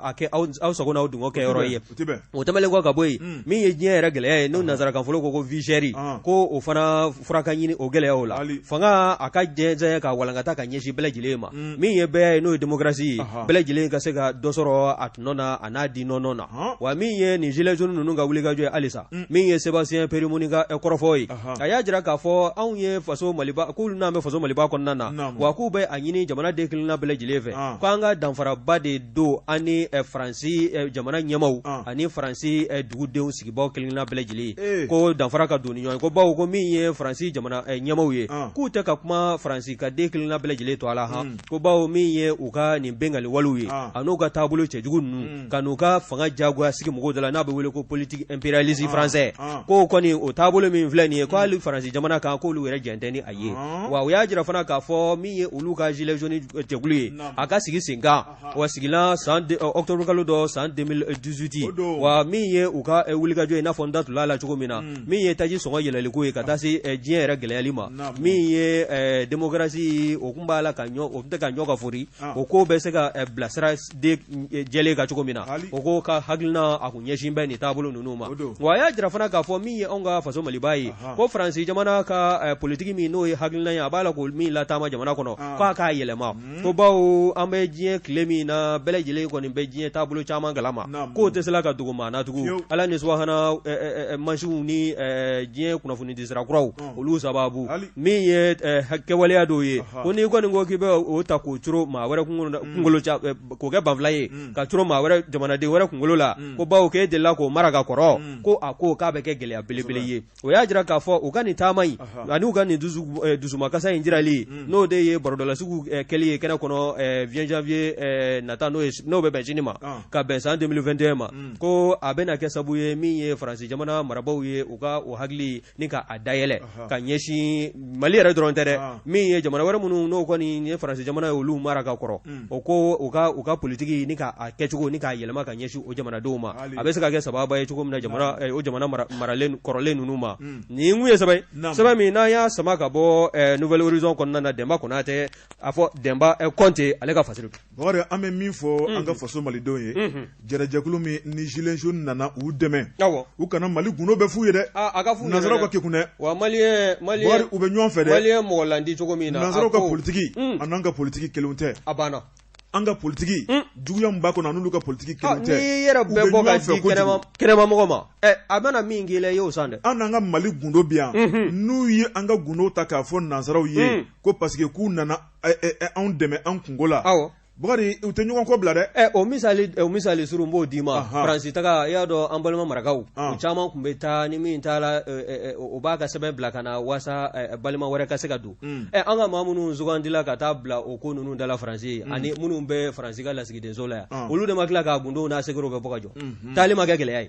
a kɛ aw sago n'aw dungɔ kɛyɔrɔ ye o tɛmɛnen kɔ ka bɔ yen min ye diɲɛ yɛrɛ gɛlɛya ye n'o nansarakan fɔlɔ ko vie chère ko o fana fura ka ɲini o gɛlɛyaw la fanga a ka jɛnsɛn ka walankata ka ɲɛsin bɛɛ lajɛlen ma min ye bɛɛ ye n'o ye démocratie ye bɛɛ lajɛlen ka se ka dɔ sɔrɔ a tɔnɔ na a n'a di nɔnɔ na wa min ye nin gilets jaunes ninnu ka wulikajɔ ye halisa min ye Sébastien Périmony ka kɔrɔfɔ ye a y'a jira k'a fɔ anw ye faso Maliba k'olu n'an bɛ faso Maliba kɔnɔna na wa k'u bɛ a ɲini jamanaden kelenna bɛɛ lajɛlen fɛ k'an ka danfaraba de don an ni Faransi jamana ɲɛmaaw ani Faransi dugudenw sigibaaw kelenna bɛɛ lajɛlen ye ko danfara ka don ni ɲɔgɔn ye ko bawo ko min ye Faransi jamana ɲɛmaaw ye k'u tɛ ka kuma Faransi ka den kelenna bɛɛ lajɛlen tɔgɔ la han ko bawo min ye u ka nin binkanni walew ye a n'u ka taabolo cɛjugu ninnu ka n'u ka fanga jagoya sigi mɔgɔw da la n'a bɛ wele ko politique impérialiste français ko kɔni o taabolo min filɛ nin ye ko hali Faransi jamana kan k'olu yɛrɛ jɛn tɛ ni a ye wa u y'a jira fana k'a fɔ min ye olu ka gilets jaunes jɛkulu ye a ka sigi sen kan wa sigila san octobre kalo dɔ san 2018 wa min ye u ka wulikajɔ ye i n'a fɔ n da tun la cogo min na min ye taji sɔngɔ yɛlɛliko ye ka taa se diɲɛ yɛrɛ gɛlɛyali ma min ye démocratie o tun b'a la ka o tɛ ka ɲɔ ka fori o ko bɛ se ka bilasira jɛlen kan cogo min na o ko ka hakilina a kun ɲɛsin bɛ nin taabolo ninnu ma. Wa a y'a jira fana k'a fɔ min ye anw ka faso Maliba ye, ko Faransi jamana ka politiki min n'o ye hakilina ye, a b'a la k'o min lataama jamana kɔnɔ, k'a k'a yɛlɛma, ko bawo an bɛ diɲɛ tile min na, bɛɛ lajɛlen kɔni bɛ diɲɛ taabolo caman kalama, k'o tɛ se la ka dogo maa na tugun. Ala ni subahana mansinw ni diɲɛ kunnafonidisira kuraw, olu sababu min ye kɛwaleya dɔw ye, ko n'i kɔni ko k'i bɛ o ta k'o coro maa wɛrɛ kunkolo, k'o kɛ banfula ye ka coro maa wɛrɛ, jamanaden wɛrɛ kunkolo la, ko bawo k'e delila k'o mara ka kɔrɔ, ko a ko k'a bɛ kɛ gɛlɛya belebele ye. O y'a jira k'a fɔ u ka nin taama in ani u ka nin dusumakasa in jirali, n'o de ye barodalasigiw kɛli ye kɛnɛ kɔnɔ 20 janvier nata, n'o bɛ bɛn sini ma ka bɛn san 2021 ma, ko a bɛna kɛ sabu ye min ye Faransi jamana marabaaw ye u ka o hakili ni ka a dayɛlɛ ka ɲɛsin Mali yɛrɛ dɔrɔn tɛ dɛ, min ye jamana wɛrɛ minnu n'o kɔni ye Faransi jamana ye, olu mara ka kɔrɔ, o ko u ka politiki ni k'a kɛcogo ni k'a yɛlɛma ka ɲɛsin o jamanadenw ma, a bɛ se ka kɛ sababa ye cogo min na jamana o jamana maralen kɔrɔlen ninnu ma. Nin kun ye sɛbɛn sɛbɛn min n'an y'a sama ka bɔ Nouvel Horizon kɔnɔna na, Denba Konatɛ, a fɔ Denba Kɔnte, ale ka fasiri. Bakari, an bɛ min fɔ an ka faso malidenw ye, jɛrɛjɛkulu min ni gilets jaunes nana u dɛmɛ, u kana Mali gundo bɛɛ f'u ye dɛ. A ka f'u ɲɛna dɛ. Nansaraw ka kekun dɛ. Wa maliyɛn Bakari, u bɛ ɲɔgɔn fɛ dɛ. Maliyɛn mɔgɔ landi cogo min na. Nansaraw ka politiki an'an ka politiki kelenw tɛ. A banna. An ka politiki, juguya min b'a kɔnɔ, an'olu ka politiki kelenw tɛ. N'i yɛrɛ bɛɛ bɔ ka di kɛnɛma mɔgɔ ma, a mana min k'i la, i y'o san dɛ. An n'an ka Mali gundo bi yan, n'u ye an ka gundo ta k'a fɔ nansaraw ye ko parce que k'u nana anw dɛmɛ an kunko la, Bakari, u tɛ ɲɔgɔn kɔ bila dɛ. O misali, o misali surun n b'o d'i ma. Faransi taga, i y'a dɔn an balima marakaw, u caman tun bɛ taa, ni min taara, o b'a ka sɛbɛn bila ka na waasa balima wɛrɛ ka se ka don. An ka maa minnu sugandila ka taa bila o ko ninnu da la Faransi, ani minnu bɛ Faransi ka lasigidenso la yan, olu de ma tila k'a gundow n'a segerew bɛɛ bɔ ka jɔ. Taali ma kɛ gɛlɛya ye.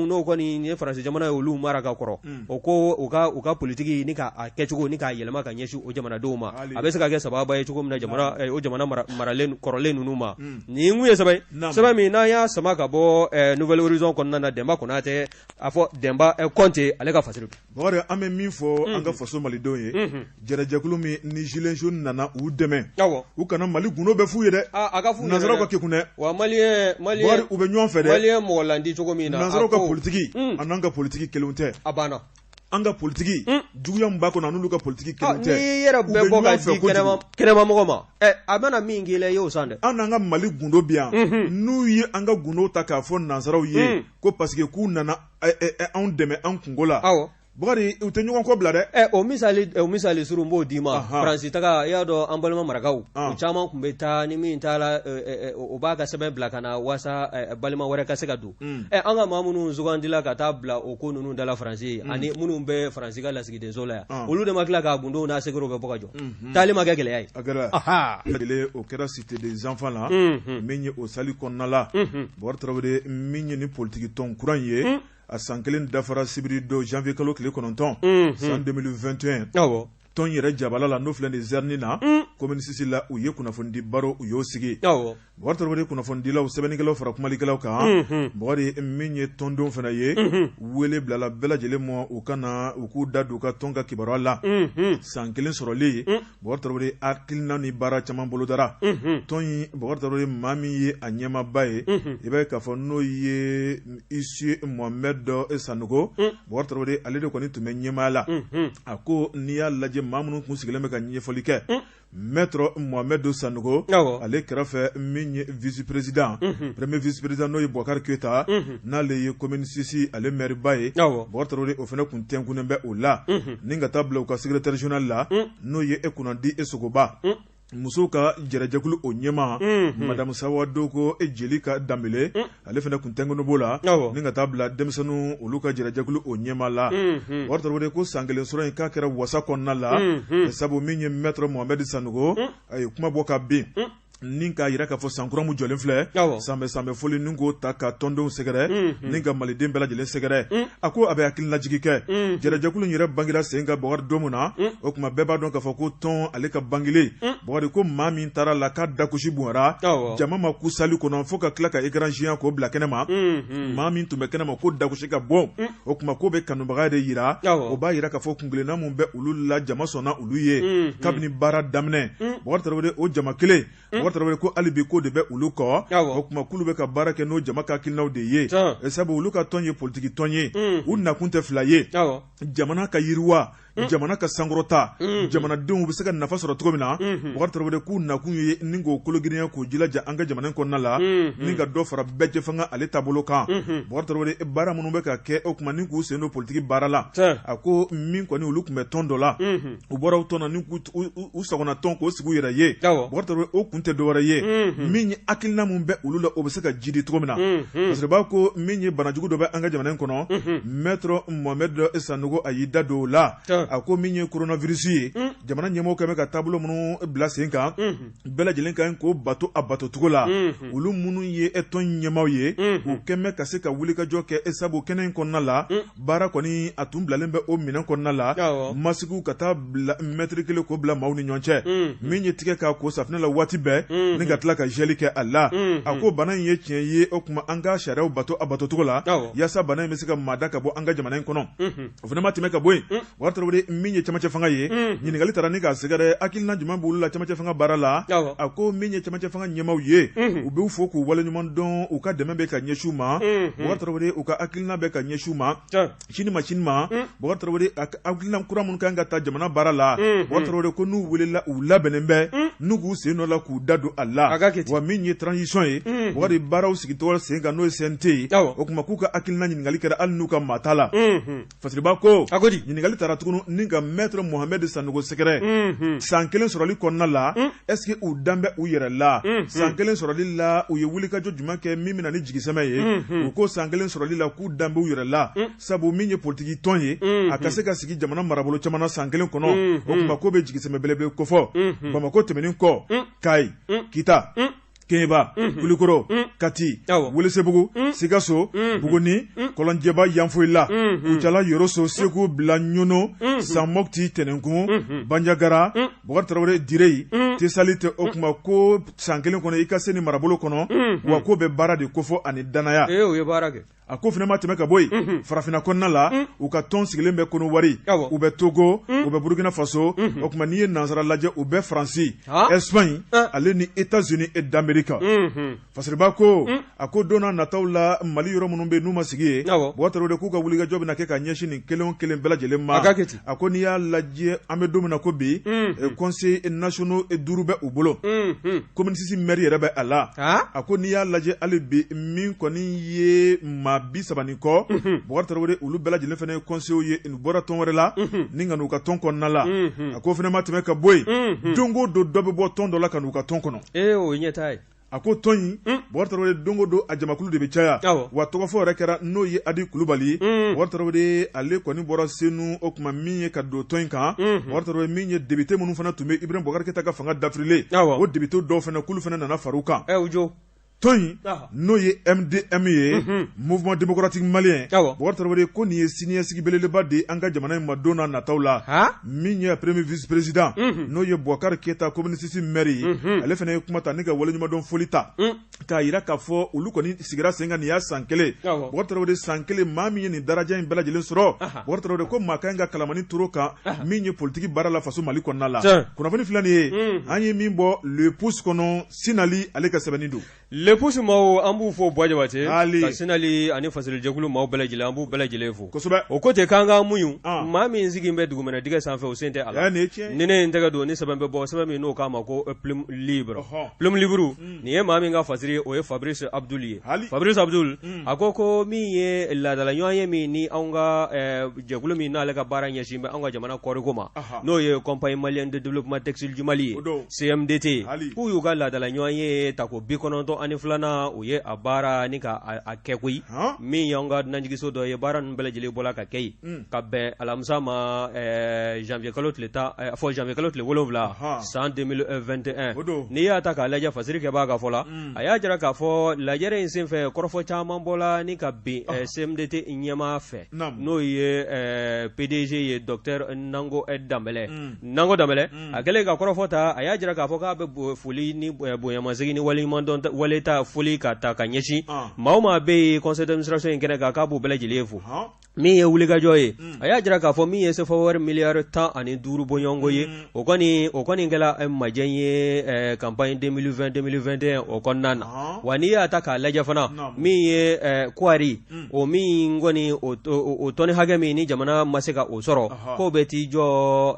N'o kɔni ye Faransi jamana ye, olu mara ka kɔrɔ, o ko u ka politiki ni k'a kɛcogo ni k'a yɛlɛma ka ɲɛsin o jamanadenw ma, a bɛ se ka kɛ sababa ye cogo min na jamana o jamana maralen kɔrɔlen ninnu ma. Nin kun ye sɛbɛn sɛbɛn min n'an y'a sama ka bɔ Nouvel Horizon kɔnɔna na, Denba Konatɛ, a fɔ Denba Kɔnte, ale ka fasiri. Bakari, an bɛ min fɔ an ka faso malidenw ye, jɛrɛjɛkulu min ni gilets jaunes nana u dɛmɛ, u kana Mali gundo bɛɛ f'u ye dɛ. A ka f'u ɲɛna dɛ. Nansaraw ka kekun dɛ. Wa maliyɛn Bakari, u bɛ ɲɔgɔn fɛ dɛ. Maliyɛn mɔgɔ landi cogo min na. Nansaraw ka politiki an'an ka politiki kelenw tɛ. A banna. An ka politiki, juguya min b'a kɔnɔ, an'olu ka politiki kelenw tɛ. N'i yɛrɛ bɛɛ bɔ ka di kɛnɛma mɔgɔ ma, a mana min k'i la, i y'o san dɛ. An n'an ka Mali gundo bi yan, n'u ye an ka gundo ta k'a fɔ nansaraw ye ko parce que k'u nana anw dɛmɛ an kunko la, Bakari, u tɛ ɲɔgɔn kɔ bila dɛ. O misali surun n b'o d'i ma. Faransi taga, i y'a dɔn an balima marakaw, u caman tun bɛ taa, ni min taara, o b'a ka sɛbɛn bila ka na waasa balima wɛrɛ ka se ka don. An ka maa minnu sugandila ka taa bila o ko ninnu da la Faransi, ani minnu bɛ Faransi ka lasigidenso la yan, olu de ma tila k'a gundow n'a segerew bɛɛ bɔ ka jɔ. Taali ma kɛ gɛlɛya ye. A kɛra o kɛra cité des enfants la, min ye o sali kɔnɔna la. Bakari Tarawele, min ye ni politiki tɔn kura in ye, a san kelen dafara sibiri don janvier kalo tile 9 san 2021. Tɔn yɛrɛ jabala la, n'o filɛ nin zɛrini na commune 6 la, u ye kunnafonidi baro, u y'o sigi. Bakari Tarawele, kunnafonidilaw, sɛbɛnnikɛlaw fara kumalikɛlaw kan. Bakari, min ye tɔndenw fana ye, wele bilala bɛɛ lajɛlen ma u ka na u k'u da don u ka tɔn ka kibaruya la. San kelen sɔrɔlen, Bakari Tarawele, hakilina ni baara caman bolodara tɔn in. Bakari Tarawele, maa min ye a ɲɛmaaba ye, i b'a ye k'a fɔ n'o ye Isi Mohamed Sanogo, Bakari Tarawele, ale de kɔni tun bɛ ɲɛmaaya la. A ko n'i y'a lajɛ, maa minnu tun sigilen bɛ ka ɲɛfɔli kɛ, Maître Mohamed Sanogo, ale kɛrɛfɛ min ye vice président, premier vice président, n'o ye Boubacar Keita, n'ale ye commune 6 ale maire ba ye, Bakari Tarawele, o fana tun tɛnkunnen bɛ o la, ni ka taa bila u ka secrétaire général la, n'o ye e kunnandi e Sogoba. Musow ka jɛrɛjɛkulu o ɲɛmaa, madame Sawadogo e Jelika Danbele, ale fana tun tɛnkunnen b'o la, ni ka taa bila denmisɛnninw olu ka jɛrɛjɛkulu o ɲɛmaa la. Bakari Tarawele ko san kelen sɔrɔ in k'a kɛra wasa kɔnɔna la, sabu min ye maître Mohamed Sanogo, a ye kuma bɔ ka bin ni k'a jira k'a fɔ san kura min jɔlen filɛ, sanbɛ sanbɛ foli, ni k'o ta ka tɔndenw sɛgɛrɛ ni ka maliden bɛɛ lajɛlen sɛgɛrɛ. A ko a bɛ hakililajigi kɛ. Jɛrɛjɛkulu in yɛrɛ bangera sen kan, Bakari, don min na, o tuma bɛɛ b'a dɔn k'a fɔ ko tɔn ale ka bangelen, Bakari, ko maa min taara la k'a dagosi bonyara, jama ma ku sali kɔnɔ fo ka tila ka écran géant k'o bila kɛnɛma. Maa min tun bɛ kɛnɛma ko dagosi ka bon, o tuma k'o bɛ kanubaga de jira. O b'a jira k'a fɔ kunkelenna min bɛ olu la, jama sɔnna olu ye kabini baara daminɛ. Bakari Tarawele, o jama kelen, Bakari Bubakari Tarawele ko hali bi ko de bɛ olu kɔ, o tuma k'olu bɛ ka baara kɛ n'o jama ka hakilinaw de ye, sabu olu ka tɔn ye politiki tɔn ye, u nakun tɛ fila ye, jamana ka yiriwa, jamana ka sankɔrɔta, jamanadenw bɛ se ka nafa sɔrɔ cogo min na. Bubakari Tarawele k'u nakun ye ni k'o kologirinya, k'o jilaja an ka jamana in kɔnɔna la, ni ka dɔ fara bɛɛjɛfanga ale taabolo kan. Bubakari Tarawele, baara minnu bɛ ka kɛ, o tuma ni k'u sen don politiki baara la, a ko min kɔni olu tun bɛ tɔn dɔ la, u bɔra o tɔn na ni u sagona tɔn k'o sigi u yɛrɛ ye. Bubakari Tarawele, o kun tɛ dɔwɛrɛ ye, min ye hakilina min bɛ olu la, o bɛ se ka jidi cogo min na. Parce que b'a ko min ye banajugu dɔ bɛ an ka jamana in kɔnɔ, Maître Mohamed Sanogo a y'i da don o la. A ko min ye coronavirus ye, jamana ɲɛmɔgɔw kɛlen bɛ ka taabolo minnu bila sen kan, bɛɛ lajɛlen ka ɲi k'o bato a batocogo la. Olu minnu ye tɔn ɲɛmaaw ye, u kɛlen bɛ ka se ka wulikajɔ kɛ, sabu kɛnɛ in kɔnɔna la, baara kɔni a tun bilalen bɛ o minɛn kɔnɔna la, masigiw ka taa bila mɛtiri kelen k'o bila maaw ni ɲɔgɔn cɛ, min ye tigɛ k'a ko safinɛ la waati bɛɛ, ni ka tila ka gel kɛ a la. A ko bana in ye tiɲɛ ye, o tuma an ka sariyaw bato a batocogo la, yaasa bana in bɛ se ka mada ka bɔ an ka jamana in kɔnɔ. O fana ma tɛmɛ ka bɔ yen, Bubakari Tarawele, min ye cɛmancɛ fanga ye, ɲininkali taara ni k'a sɛgɛrɛ, hakilina jumɛn b'olu la cɛmancɛ fanga baara la? A ko min ye cɛmancɛ fanga ɲɛmaaw ye, u b'u fo k'u waleɲuman dɔn, u ka dɛmɛ bɛ ka ɲɛsin u ma. Bubakari Tarawele, u ka hakilina bɛ ka ɲɛsin u ma sini ma sini ma. Bubakari Tarawele, hakilina kura minnu kan ka ta jamana baara la, Bubakari Tarawele ko n'u welela, u labɛnnen bɛ n'u k'u sen dɔ la k'u da don a la. Wa min ye transition ye, Bubakari, baaraw sigitɔ sen kan, n'o ye CNT ye, o tuma k'u ka hakilina ɲininkali kɛra hali n'u ka maa t'a la. Fasiriba ko a ko di? Ɲininkali taara tuguni ni ka Maître Mohamed Sanogo sɛgɛrɛ, san kelen sɔrɔli kɔnɔna la, est-ce que u dan bɛ u yɛrɛ la? San kelen sɔrɔli la, u ye wulikajɔ jumɛn kɛ min bɛ na ni jigisɛmɛ ye? U ko san kelen sɔrɔli la, k'u dan bɛ u yɛrɛ la, sabu min ye politiki tɔn ye, a ka se ka sigi jamana marabolo caman na san kelen kɔnɔ, o tuma k'o bɛ jigisɛmɛ belebele kofɔ. Bamakɔ tɛmɛnen kɔ, Kayi, Kita, Keɲeba, Kulikoro, Kati, Welesebugu, Sikaso, Buguni, Kɔlɔnjɛba, Yanfolila, Kucala, Yoroso, Segu, Bila, Ɲɔnɔ, San, Mɔti, Tɛnɛnkun, Banjagara, Bubakari Tarawele, Direyi, Tesalite. O tuma ko san kelen kɔnɔ i ka se ni marabolo kɔnɔ, wa k'o bɛ baara de kofɔ ani dannaya. O ye baara kɛ. A ko fana ma tɛmɛ ka bɔ yen, farafinna kɔnɔna la, u ka tɔn sigilen bɛ Kɔnɔwari, u bɛ Togo, u bɛ Burukina Faso. O tuma n'i ye nansara lajɛ, u bɛ Faransi, Espagne ale ni États-Unis d'Amérique. Fasiriba ko a ko don n'a nataw la, Mali yɔrɔ minnu bɛ yen n'u ma sigi yen, Bubakari Tarawele k'u ka wulikajɔ bɛna kɛ ka ɲɛsin nin kelen o kelen bɛɛ lajɛlen ma. A ko n'i y'a lajɛ, an bɛ don min na ko bi, conseillers nationaux 5 bɛ u bolo, commune 6 maire yɛrɛ bɛ a la. A ko n'i y'a lajɛ hali bi, min kɔni ye maa 30 ni kɔ, Bubakari Tarawele, olu bɛɛ lajɛlen fana ye conseillers ye, u bɔra tɔn wɛrɛ la ni ka n'u ka tɔn kɔnɔna la. A ko fana ma tɛmɛ ka bɔ yen, don o don dɔ bɛ bɔ tɔn dɔ la ka n'u ka tɔn kɔnɔ. O ye ɲɛtaa ye. A ko tɔn in, Bubakari Tarawele, don o don a jamakulu de bɛ caya. Wa tɔgɔfɔ yɛrɛ kɛra, n'o ye Adi Kulubali. Bubakari Tarawele, ale kɔni bɔra Senu, o tuma min ye ka don tɔn in kan. Bubakari Tarawele, min ye député minnu fana tun bɛ Ibrahim Bubakari Keyita ka fanga dafirilen, o député dɔw fana, k'olu fana nana fara u kan. Tɔn in, n'o ye MDM ye, Mouvement démocratique malien, Bubakari Tarawele ko nin ye siniɲɛsigi belebeleba de ye an ka jamana in ma don n'a nataw la. Min ye premier vice président, n'o ye Bubakari Keyita, commune 6 maire ye, ale fana ye kuma ta ni ka waleɲumandɔn foli ta k'a jira k'a fɔ olu kɔni sigira sen kan nin y'a san kelen. Bubakari Tarawele, san kelen, maa min ye nin daraja in bɛɛ lajɛlen sɔrɔ, Bubakari Tarawele ko maa ka kan ka kalamani turu kan min ye politiki baara la faso Mali kɔnɔna la. Kunnafoni filɛ nin ye, an ye min bɔ Le Pouce kɔnɔ, Sinali ale ka sɛbɛnni don. Le Pouce maaw, an b'u fo Buwa Jabate, ka Sinali ani fasirijɛkulu maaw bɛɛ lajɛlen, an b'u bɛɛ lajɛlen fo. Kosɛbɛ. O ko ten k'an ka muɲu, maa min sigi bɛ dugumɛnɛ dingɛ sanfɛ, o sen tɛ a la. Nin ye tiɲɛ ye. Ni ne ye n tɛgɛ don ni sɛbɛn bɛ bɔ, sɛbɛn min n'o k'a ma ko Plume Libre. Plume Libre, nin ye maa min ka fasiri ye, o ye Fabrice Abdul ye. Fabrice Abdul, a ko min ye laadala ɲɔgɔn ye min ni anw ka jɛkulu min n'ale ka baara ɲɛsin bɛ anw ka jamana kɔɔriko ma, n'o ye Compagnie malienne de développement textile du Mali ye, CMDT, k'u y'u ka laadala ɲɔgɔn ye tako 92nan, u ye a baara ni ka a kɛ koyi. Min y'anw ka dunanjiginso dɔ ye, baara ninnu bɛɛ lajɛlen bɔla ka kɛ yen ka bɛn alamisa ma, janvier kalo tile 10, fɔ janvier kalo tile 7 san 2021. N'i y'a ta k'a lajɛ, fasiri kɛbaa ka fɔ la, a y'a jira k'a fɔ lajɛrɛ in senfɛ, kɔrɔfɔ caman bɔla ni ka bin CMDT ɲɛmaa fɛ, n'o ye PDG ye, docteur Nango Danbɛlɛ. Nango Danbɛlɛ, a kɛlen ka kɔrɔfɔ ta, a y'a jira k'a fɔ k'a bɛ foli ni bonyamasegin ni waleɲumandɔn wale ta foli ka ta ka ɲɛsin maa o maa bɛ yen conseil d'administration in kɛnɛ kan, k'a b'u bɛɛ lajɛlen fo. Min ye wulikajɔ ye, a y'a jira k'a fɔ min ye sefa wari miliyari 15 bɔɲɔgɔnko ye, o kɔni kɛra majɛ ye campagne 2020 2021 o kɔnɔna na. Wa n'i y'a ta k'a lajɛ fana, min ye kɔɔri, o min kɔni o tɔni hakɛ min ni jamana ma se ka o sɔrɔ, k'o bɛ t'i jɔ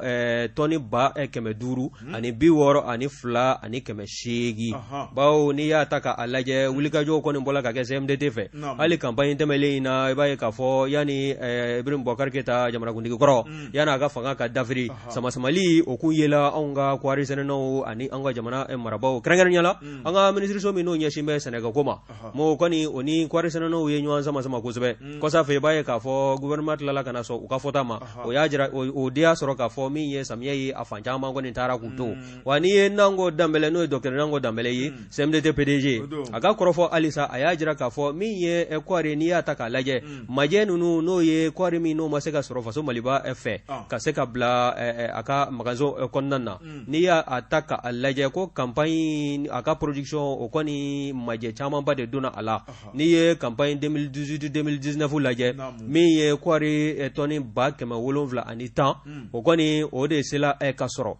tɔni 562 800. Bawo n'i y'a ta k'a lajɛ, wulikajɔw kɔni bɔla ka kɛ CMDT fɛ hali campagne tɛmɛlen in na. I b'a ye k'a fɔ yanni Ibrahim Boubacar Keita, jamanakuntigi kɔrɔ, yanni a ka fanga ka dafiri, samasamali o kun yela anw ka kɔɔri sɛnɛnaw ani an ka jamana marabaaw, kɛrɛnkɛrɛnnenya la an ka minisiriso min n'o ɲɛsin bɛ sɛnɛkɛko ma. Mɔgɔw kɔni, o ni kɔɔri sɛnɛnaw ye ɲɔgɔn sama sama kosɛbɛ. Kɔsa fɛ, i b'a ye k'a fɔ gouvernement tilala ka na sɔn u ka fɔta ma. O y'a jira, o de y'a sɔrɔ k'a fɔ min ye samiyɛ ye, a fan caman kɔni taara k'u to. Wa n'i ye Nango Danbɛlɛ, n'o ye docteur Nango Danbɛlɛ ye, CMDT PDG, a ka kɔrɔfɔ halisa, a y'a jira k'a fɔ min ye kɔɔri, n'i y'a ta k'a lajɛ, majɛ ninnu, n'o ye kɔɔri min n'o ma se ka sɔrɔ faso Maliba fɛ ka se ka bila a ka magasin kɔnɔna na, n'i y'a ta k'a lajɛ ko campagne a ka production, o kɔni majɛ camanba de donna a la. N'i ye campagne 2018 2019 lajɛ, min ye kɔɔri tɔni 710,000, o kɔni o de sela ka sɔrɔ.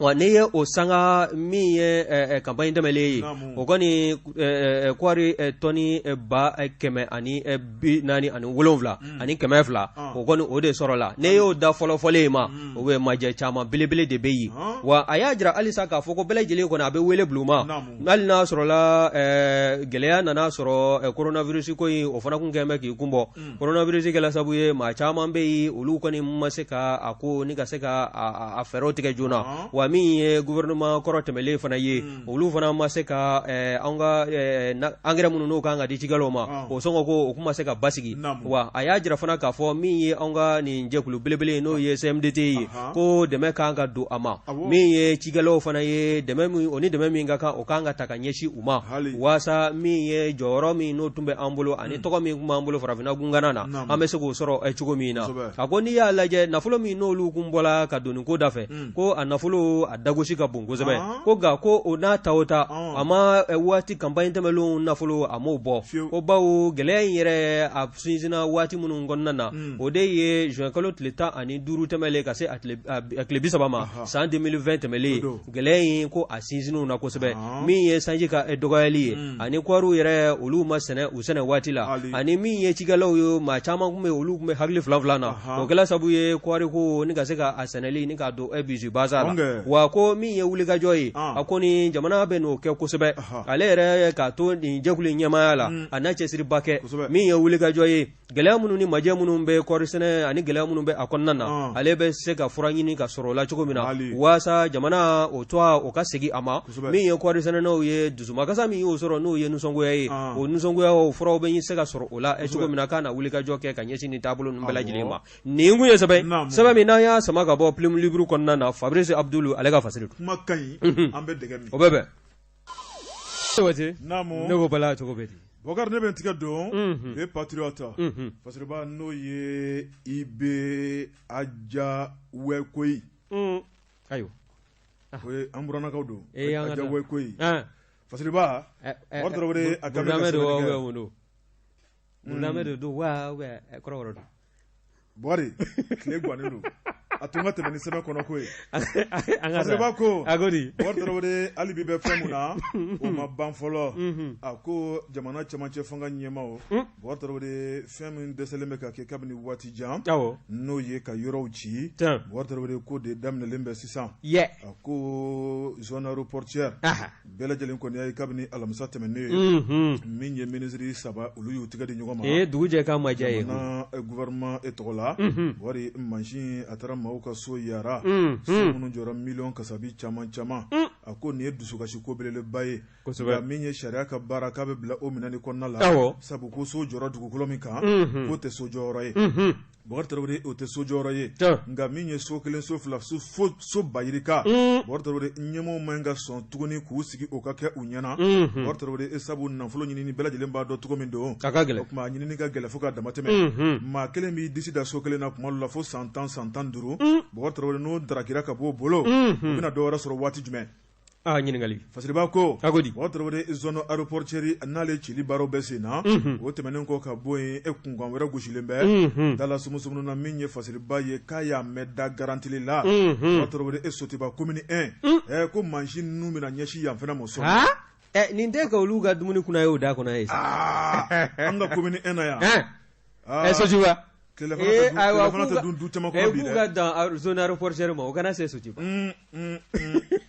Wa n'i ye o sanga min ye campagne tɛmɛlen ye, o kɔni kɔɔri tɔni 447,200, o kɔni o de sɔrɔla. N'i y'o da fɔlɔfɔlen ma, o bɛ majɛ caman belebele de bɛ yen. Wa a y'a jira halisa k'a fɔ ko bɛɛ lajɛlen kɔni, a bɛ wele bila u ma, hali n'a sɔrɔla gɛlɛya nana sɔrɔ coronavirus ko in, o fana kun kɛlen bɛ k'i kun bɔ. Coronavirus kɛla sababu ye, maa caman bɛ yen, olu kɔni ma se ka a ko ni ka se ka a fɛɛrɛw tigɛ joona. Wa min ye gouvernement kɔrɔ tɛmɛlen fana ye, olu fana ma se ka an ka engrais minnu n'o kan ka di cikɛlaw ma, o sɔngɔ ko o kun ma se ka basigi. Wa a y'a jira fana k'a fɔ min ye an ka nin jɛkulu belebele ye, n'o ye CMDT ye, ko dɛmɛ kan ka don a ma. Min ye cikɛlaw fana ye, dɛmɛ min o ni dɛmɛ min ka kan, o kan ka ta ka ɲɛsin u ma, waasa min ye jɔyɔrɔ min n'o tun bɛ an bolo ani tɔgɔ min tun b'an bolo farafinna gungana na, an bɛ se k'o sɔrɔ cogo min na. A ko n'i y'a lajɛ, nafolo min n'olu kun bɔla ka don nin ko da fɛ, ko a nafolo a dagosi ka bon kosɛbɛ. Ko nka ko o n'a ta o ta, a ma waati campagne tɛmɛnlenw nafolo, a m'o bɔ, ko bawo gɛlɛya in yɛrɛ a sinsinna waati minnu kɔnɔna na, o de ye juin kalo tile 15 tɛmɛlen ka se a tile 30 ma san 2020 tɛmɛlen. Gɛlɛya in ko a sinsinw na kosɛbɛ, min ye sanji ka dɔgɔyali ye, ani kɔɔriw yɛrɛ olu ma sɛnɛ u sɛnɛ waati la, ani min ye cikɛlaw ye, maa caman tun bɛ olu tun bɛ hakili fila fila na. O kɛla sabu ye kɔɔri ko ni ka se ka a sɛnɛli ni k'a don bisibasa la. Wa ko min ye wulikajɔ ye, a ko ni jamana bɛ n'o kɛ kosɛbɛ, ale yɛrɛ k'a to nin jɛkulu ɲɛmaaya la, a n'a cɛsiriba kɛ. Min ye wulikajɔ ye, gɛlɛya minnu ni majɛ minnu bɛ kɔɔri sɛnɛ ani gɛlɛya minnu bɛ a kɔnɔna na, ale bɛ se ka fura ɲini ka sɔrɔ o la cogo min na, waasa jamana o tɔgɔ o ka segin a ma. Min ye kɔɔri sɛnɛnaw ye, dusumakasa min y'o sɔrɔ, n'o ye nisɔngoya ye, o nisɔngoya o furaw bɛ se ka sɔrɔ o la cogo min na, k'a na wulikajɔ kɛ ka ɲɛsin nin taabolo ninnu bɛɛ lajɛlen ma. Nin kun ye sɛbɛn sɛbɛn min n'an y'a sama ka bɔ Plume Libre kɔnɔna na, Fabrice Abdul ale ka fasiri don. Kuma ka ɲi, an bɛ dɛgɛ min o bɛ bɛn. Ne ko bala, cogo bɛ di? Bɔkari, ne bɛ n tigɛ don Le Patriote, fasiriba, n'o ye IB Aja Wɛkoyi. Ayiwa. O ye an burannakaw don. Aja Wɛkoyi. Fasiriba, Bɔkari Tarawele, a kan bɛ ka sɛbɛnni kɛ. Burudamɛ de don wa ou bien kɔrɔbɔrɔ don? Bɔkari, tile gannen don. A tun ka tɛmɛ ni sɛbɛn kɔnɔ ko ye. Fasiriba ko, a ko di? Bɔkari Tarawele, hali bi bɛ fɛn mun na, o ma ban fɔlɔ. A ko jamana cɛmancɛ fanga ɲɛmaaw, Bɔkari Tarawele, fɛn min dɛsɛlen bɛ ka kɛ kabini waati jan, n'o ye ka yɔrɔw ci, Bɔkari Tarawele, ko de daminɛlen bɛ sisan. A ko zone aéroportuaire bɛɛ lajɛlen kɔni y'a ye kabini alamisa tɛmɛnen ye, min ye minisiri saba, olu y'u tɛgɛ di ɲɔgɔn ma. Ee, dugu jɛ ka ma diya ye. Jamana gouvernement e tɔgɔ la, wari mansin a taara maaw ka so yara, so minnu jɔra miliyɔn kasabi caman caman. A ko nin ye dusukasi ko belebeleba ye. Nka min ye sariya ka baara, k'a bɛ bila o minɛn de kɔnɔna la, sabu ko so jɔra dugukolo min kan, k'o tɛ so jɔyɔrɔ ye. Bɔkari Tarawele, o tɛ so jɔyɔrɔ ye. Nka min ye so kelen, so fila, so ba yirika, Bɔkari Tarawele, ɲɛmɔgɔw man ka sɔn tuguni k'u sigi o ka kɛ u ɲɛna. Bɔkari Tarawele, sabu nafolo ɲinini, bɛɛ lajɛlen b'a dɔn cogo min don, a ka gɛlɛn. O tuma a ɲinini ka gɛlɛn fo ka damatɛmɛ. Maa kelen b'i disi da so kelen na kuma dɔ la fo san 10, san 15. Bɔkari Tarawele, n'o darakira ka b'o bolo, u bɛna dɔ wɛrɛ sɔrɔ waati jumɛn? Aa ɲininkali Fasiriba ko a ko di Bubakari Tarawele zone aéroportuaire n'ale cili baaraw bɛ sen na o tɛmɛnen kɔ ka bɔ yen e kunkan wɛrɛ gosilen bɛ da la sumusumunu na min ye Fasiriba ye k'a y'a mɛn da garantili la Bubakari Tarawele e Sotiba commune 1 ɛ ko mansin ninnu bɛna ɲɛsin yan fana ma sɔn nin tɛ ka olu ka dumuni kunna ye o da kɔnɔ ye sa an ka commune 1 na yan ɛ Sotiba ayiwa tɛ dun du caman kɔnɔ bi dɛ k'u ka dan zone aéroportuaire ma o kana se Sotiba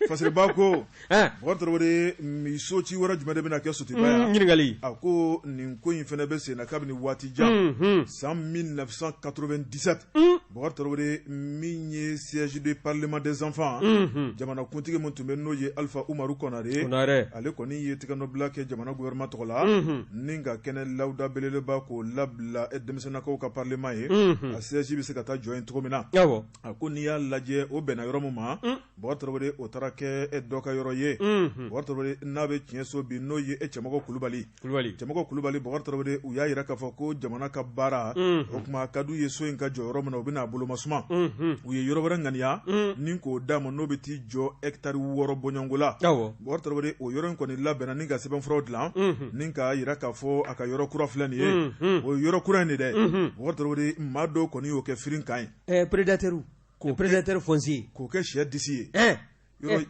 Fasiriba ko Bubakari Tarawele so ci wɛrɛ jumɛn de bɛna kɛ Sotiba yan ɲininkali a ko nin ko in fana bɛ sen na kabini waati jan san 1997 Bubakari Tarawele min ye siège de parlement des enfants jamanakuntigi min tun bɛ n'o ye Alifa Umaru Konare ale kɔni ye tɛgɛnɔbila kɛ jamana gouvernement tɔgɔ la ni ka kɛnɛ lawuda belebeleba k'o labila denmisɛnninakaw ka parlement ye a siège bɛ se ka taa jɔ yen cogo min na a ko n'i y'a lajɛ o bɛnna yɔrɔ min ma Bubakari Tarawele o taara kɛ dɔ ka yɔrɔ ye Bubakari Tarawele n'a bɛ tiɲɛ so bi n'o ye e Cɛmɔgɔ Kulubali Cɛmɔgɔ Kulubali Bubakari Tarawele u y'a jira k'a fɔ ko jamana ka baara o tuma ka d'u ye so in ka jɔ yɔrɔ min na u bɛna a bolomasuma u ye yɔrɔ wɛrɛ ŋaniya ni k'o d'a ma n'o bɛ t'i jɔ hectare 6 bɔɲɔgɔnko la Bubakari Tarawele o yɔrɔ in kɔni labɛnna ni ka sɛbɛnfuraw dilan ni k'a jira k'a fɔ a ka yɔrɔ kura filɛ nin ye o yɔrɔ kura in de dɛ Bubakari Tarawele maa dɔw kɔni y'o kɛ firin kan ye prédateur k'o prédateur foncier k'o kɛ sɛ disi ye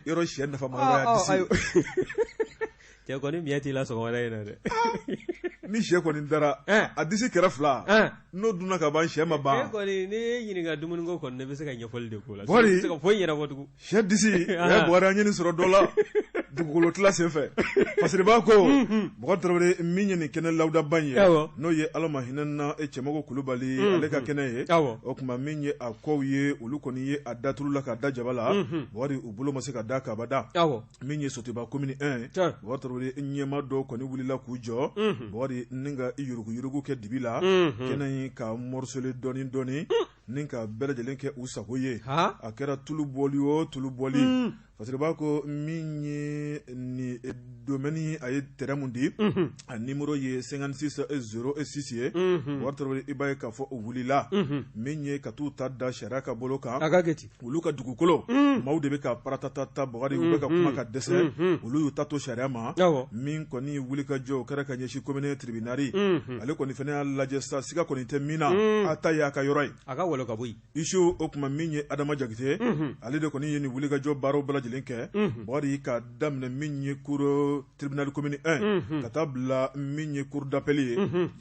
yɔrɔ sɛ nafama yɔrɔ y'a disi ye cɛ kɔni miɲɛ t'i la sɔgɔmada in na dɛ ni sɛ kɔni dara a disi kɛrɛ fila n'o dunna ka ban sɛ ma ban e kɔni n'i ye ɲininka dumuniko kɔni ne bɛ se ka ɲɛfɔli de k'o la Bɔri se ka foyi ɲɛnabɔ tugun sɛ disi Bɔri an ye nin sɔrɔ dɔ la dugukolo tila senfɛ Fasiriba ko Bubakari Tarawele min ye nin kɛnɛ lawudaba in ye n'o ye Ala ma hinɛ na e Cɛmɔgɔ Kulubali ale ka kɛnɛ ye o tuma min ye a kɔw ye olu kɔni ye a da tulu la k'a da jaba la Bubakari u bolo ma se ka da kabada min ye Sotiba commune 1 Bubakari Tarawele ɲɛmaa dɔw kɔni wulila k'u jɔ Bubakari ni ka yuruguyurugu kɛ dibi la kɛnɛ in ka morceler dɔɔni dɔɔni ni ka bɛɛ lajɛlen kɛ u sago ye a kɛra tulu bɔli o tulu bɔli Fasiriba ko min ye nin domaine a ye terrain mun di a numéro ye 56 06 ye Bubakari Tarawele i b'a ye k'a fɔ o wulila min ye ka t'u ta da sariya ka bolo kan olu ka dugukolo maaw de bɛ ka paratata Bubakari u bɛ ka kuma ka dɛsɛ olu y'u ta to sariya ma min kɔni wuli ka jɔ o kɛra ka ɲɛsin commune tribunal ale kɔni fana y'a lajɛ sa siga kɔni tɛ min na a ta y'a ka yɔrɔ ye a ka ka bɔ yen Isu o tuma min ye Adama Jakite ale de kɔni ye nin wulikajɔ baaraw bɛɛ lajɛlen kɛ Bubakari ka daminɛ min ye cour tribunal commune 1 ka taa bila min ye cour d'appel ye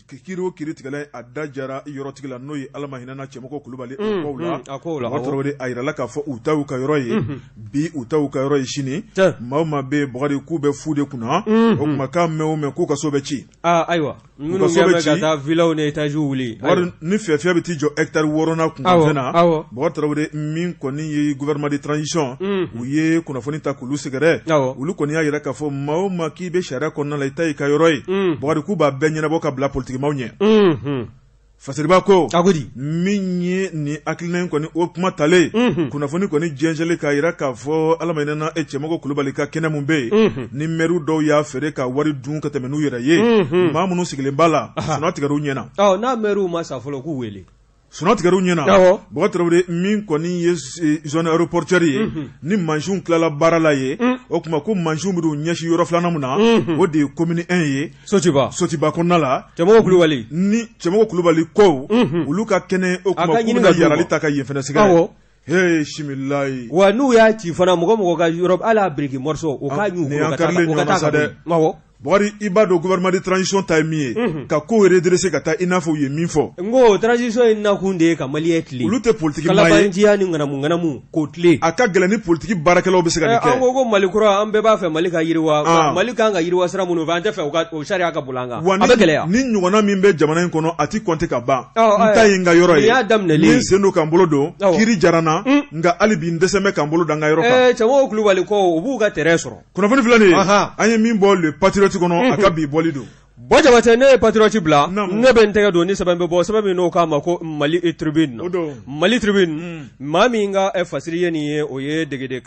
kiiri o kiiri tigɛla a da jara yɔrɔtigi la n'o ye Ala ma hinɛna Cɛmɔgɔ Kulubali o kow la Bubakari a jirala k'a fɔ u ta y'u ka yɔrɔ ye bi u ta y'u ka yɔrɔ ye sini maa o maa bɛ yen Bubakari k'u bɛ fu de kunna o tuma k'a mɛn o mɛn k'u ka so bɛ ci Ayiwa minnu bɛ ka taa villaw ni étages wuli ni fiyafiyɛ bɛ t'i jɔ hectare wɔɔrɔnan kunkanfɛn na Bubakari Tarawele min kɔni ye gouvernement de transition u ye kunnafoni ta k'olu sɛgɛrɛ olu kɔni y'a jira k'a fɔ maa o maa k'i bɛ sariya kɔnɔna la i ta y'i ka yɔrɔ ye Bubakari k'u b'a bɛɛ ɲɛnabɔ ka bila politikimaw ɲɛ Fasiriba ko a ko di min ye nin hakilina in kɔni o kuma talen kunnafoni kɔni jɛnsɛnlen k'a jira k'a fɔ Ala ma hinɛna e Cɛmɔgɔ Kulubali ka kɛnɛ min bɛ yen ni mɛriw dɔw y'a feere ka wari dun ka tɛmɛ n'u yɛrɛ ye maa minnu sigilen b'a la sunɔgɔ tigɛr'u ɲɛ na n'a mɛriw ma sa fɔlɔ k'u wele sunɔgɔ tigɛr'u ɲɛ na Bubakari Tarawele min kɔni ye zone aéroportuaire ye ni mansinw tilala baara la ye o tuma ko mansinw bɛ ɲɛsin yɔrɔ filanan min na o de ye commune 1 ye Sotiba Sotiba kɔnɔna la Cɛmɔgɔ Kulubali ni Cɛmɔgɔ Kulubali ko olu ka kɛnɛ o tuma k'u bɛna yarali ta ka yen fana sɛgɛrɛ he similayi wa n'u y'a ci fana mɔgɔ mɔgɔ ka yɔrɔ hali a biriki morceau o k'a ɲu u ka taa ka dɛ Bubakari i b'a dɔn gouvernement de transition ta ye min ye ka ko redresser ka taa i n'a fɔ u ye min fɔ n ko transition in nakun de ye ka maliyɛn tilen olu tɛ politiki maa ye kalabanciya ni ŋanamu ŋanamu k'o tilen a ka gɛlɛn ni politiki baarakɛlaw bɛ se ka nin kɛ an ko ko Mali kura an bɛɛ b'a fɛ Mali ka yiriwa Mali kan ka yiriwa sira minnu fɛ an tɛ fɛ o sariya ka boli an kan wa a bɛ gɛlɛya ni ɲɔgɔnna min bɛ jamana in kɔnɔ a ti compter ka ban n ta ye n ka yɔrɔ ye y'a daminɛlen ye n sen don ka n bolo don kiiri jara n na nka hali bi n dɛsɛ bɛ ka n bolo da n ka yɔrɔ kan Cɛmɔgɔ Kulubali ko u b'u ka terrain sɔrɔ kunnafoni filɛ nin ye an ye min bɔ Le Patriote kɔnɔ a ka bi bɔli don Bɔ Jabatɛ ne ye Patriote bila ne bɛ n tɛgɛ don ni sɛbɛn bɛ bɔ sɛbɛn min n'o k'a ma ko Mali Tribune Mali Tribune maa min ka fasiri ye nin ye o ye degeden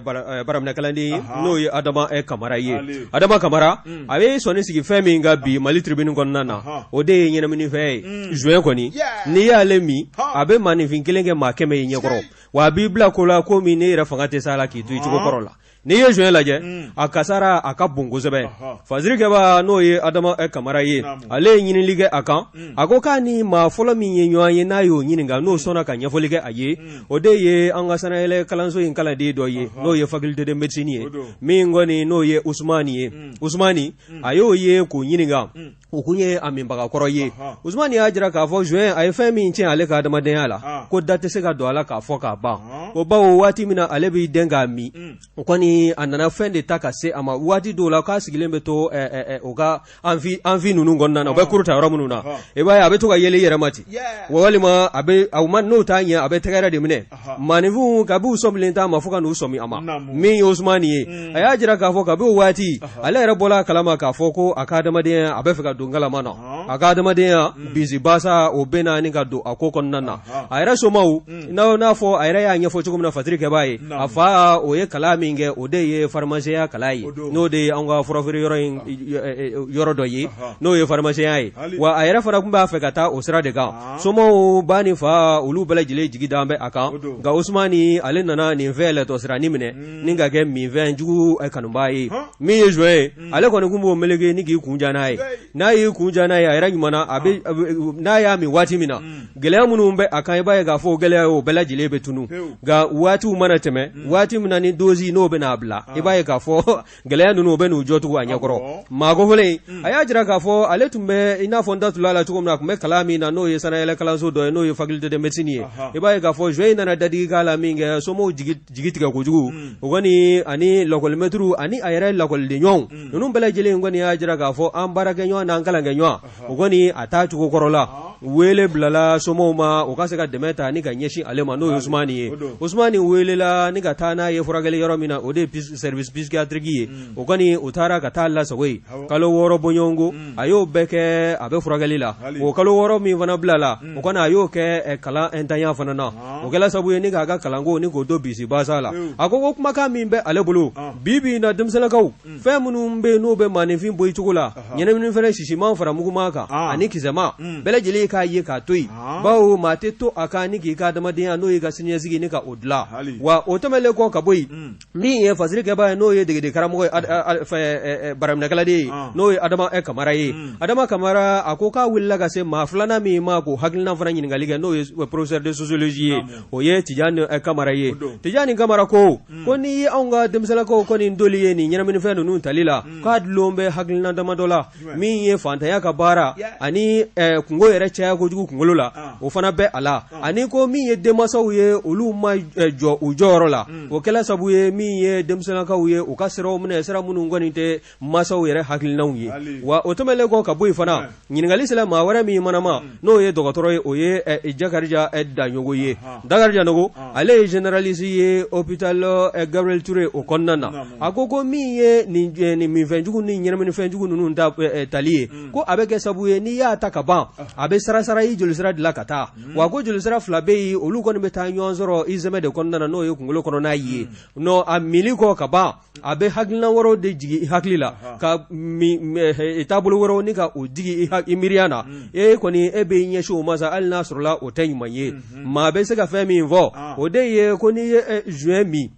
baraminɛkalanden ye n'o ye Adama Kamara ye Adama Kamara a bɛ sɔnni sigi fɛn min kan bi Mali Tribune kɔnɔna na o de ye ɲɛnaminifɛn ye joint kɔni n'i y'ale min a bɛ maaninfin kelen kɛ maa 100 ye ɲɛkɔrɔ wa a b'i bila ko la ko min ne yɛrɛ fanga tɛ s'a la k'i to i cogo kɔrɔ la. N'i ye joint lajɛ, a kasara a ka bon kosɛbɛ. Fasirikɛba n'o ye Adama Kamara ye, ale ye ɲinili kɛ a kan. A ko k'a ni maa fɔlɔ min ye ɲɔgɔn ye, n'a y'o ɲininka, n'o sɔnna ka ɲɛfɔli kɛ a ye, o de ye an ka sanayɛlɛ kalanso in kalanden dɔ ye, n'o ye faculté de médecine ye, min kɔni n'o ye Usumani ye. Usumani, a y'o ye k'o ɲininka. O kun ye a minbaga kɔrɔ ye. Usumani y'a jira k'a fɔ joint a ye fɛn min tiɲɛ ale ka adamadenya la, ko da tɛ se ka don a la k'a fɔ k'a ban, ko bawo waati min na ale b'i dɛn k'a min, o kɔni a nana fɛn de ta ka se a ma. Waati dɔw la k'a sigilen bɛ to o ka amphi ninnu kɔnɔna na, u bɛ kuru ta yɔrɔ minnu na, i b'a ye a bɛ to ka yɛlɛ i yɛrɛ ma ten, walima a bɛ a ma n'o t'a ɲɛ, a bɛ tɛgɛrɛ de minɛ. Maaninfinw kabi u sɔmilen t'a ma fo ka n'u sɔmi a ma. Min ye Usumani ye, a y'a jira k'a fɔ kabi o waati ale yɛrɛ bɔla a kalama k'a fɔ ko a ka adamadenya a bɛ fɛ ka don galama na, a ka adamadenya bisibasa o bɛ na ni ka don a ko kɔnɔna na. A yɛrɛ somaw n'a fɔ a yɛrɛ y'a ɲɛfɔ cogo min na fasirikɛba ye, a fa o ye kalan min kɛ, o de ye faramasiya kalan ye, n'o de ye an ka furafeere yɔrɔ in yɔrɔ dɔ ye, n'o ye faramasiya ye. Wa a yɛrɛ fana tun b'a fɛ ka taa o sira de kan. Somaw ba ni fa olu bɛɛ lajɛlen jigi dan bɛ a kan, nka Usumani ale nana nin fɛn lɛtɔ siranin minɛ ni ka kɛ minfɛn jugu kanubaa ye. Min ye joint ye, ale kɔni tun b'o meleke ni k'i kun ja n'a ye. N'a y'i kun ja n'a ye, a yɛrɛ ɲuman na, a bɛ n'a y'a min waati min na, gɛlɛya minnu bɛ a kan, i b'a ye k'a fɔ o gɛlɛya o bɛɛ lajɛlen bɛ tunun. Nka waatiw mana tɛmɛ, waati min na ni dose n'o bɛna a bila, i b'a ye k'a fɔ gɛlɛya ninnu o bɛ n'u jɔ tugun a ɲɛkɔrɔ. Maa kofɔlen a y'a jira k'a fɔ ale tun bɛ i n'a fɔ n datula la cogo min na, a tun bɛ kalan min na, n'o ye sanayɛlɛ kalanso dɔ ye, n'o ye faculté de médecine ye. I b'a ye k'a fɔ joint in nana dadigi k'a la min kɛ, somaw jigi tigɛ kojugu. O kɔni ani lakɔlimɛtiriw ani a yɛrɛ lakɔlidenɲɔgɔnw ninnu bɛɛ lajɛlen kɔni y'a jira k'a fɔ an baarakɛɲɔgɔn n'an kalankɛɲɔgɔn, o kɔni a t'a cogo kɔrɔ la. Wele bilala somaw ma u ka se ka dɛmɛ ta ni ka ɲɛsin ale ma, n'o ye Usumani ye. Usumani welela ni ka taa n'a ye furakɛli yɔrɔ min na, o de ye service psychiatrique ye. O kɔni u taara ka taa lasago yen kalo 6 bɔɲɔgɔnko, a y'o bɛɛ kɛ a bɛ furakɛli la. O kalo 6 min fana bilala, o kɔni a y'o kɛ kalan ntanya fana na. O kɛla sabu ye ni k'a ka kalanko ni k'o don bisibasa la. A ko kumakan min bɛ ale bolo bi bi in na, denmisɛnninlakaw, fɛn minnu bɛ yen n'u bɛ maaninfin bɔ i cogo la, ɲɛnaminifɛn sisiman fara muguman kan ani kisɛma, bɛɛ lajɛlen k'a ye k'a to yen, bawo maa tɛ to a kan ni k'i ka adamadenya n'o y'i ka siniɲɛsigi ni ka o dilan. Wa o tɛmɛnlen kɔ ka bɔ yen, min ye fasirikɛba ye, n'o ye degeden karamɔgɔ ye, baraminɛkaladen ye, n'o ye Adama Kamara ye. Adama Kamara a ko k'a wulila ka se maa filanan min ma k'o hakilina fana ɲininkali kɛ, n'o ye professeur de sociologie ye, o ye Tijani Kamara ye. Tijani Kamara ko ko n'i ye anw ka denmisɛnlakaw kɔni doli ye nin ɲɛnaminifɛn ninnu tali la, k'a dulon bɛ hakilina damadɔ la, min ye fantanya ka baara ani kunko yɛrɛ caya kojugu kunkolo la, o fana bɛ a la, ani ko min ye denmansaw ye, olu ma jɔ u jɔyɔrɔ la. O kɛla sabu ye min ye denmisɛnlakaw ye u ka siraw minɛ, sira minnu kɔni tɛ mansaw yɛrɛ hakilinaw ye. Wa o tɛmɛnlen kɔ ka bɔ yen fana, ɲininkali sera maa wɛrɛ min mana ma, n'o ye dɔgɔtɔrɔ ye, o ye Jakarija Daɲogo ye. Jakarija Daɲogo, ale ye généraliste ye hôpital Gabriel Touré o kɔnɔna na. A ko min ye nin minfɛnjugu ni ɲɛnaminifɛnjugu ninnu tali ye, ko a bɛ kɛ sabu ye n'i y'a ta ka ban, a bɛ sarasara i jolisira de la ka taa. Wa ko jolisira fila bɛ yen, olu kɔni bɛ taa ɲɔgɔn sɔrɔ i sɛmɛ de kɔnɔna na, n'o ye kunkolo kɔnɔna ye. A minli kɔ ka ban, a bɛ hakilina wɛrɛw de jigin i hakili la, ka taabolo wɛrɛw ni ka o jigin i miiriya na. E kɔni e bɛ ɲɛsin o ma sa, hali n'a sɔrɔla o tɛ ɲuman ye. Maa bɛ se ka fɛn min fɔ, o de ye ko n'i ye joint min,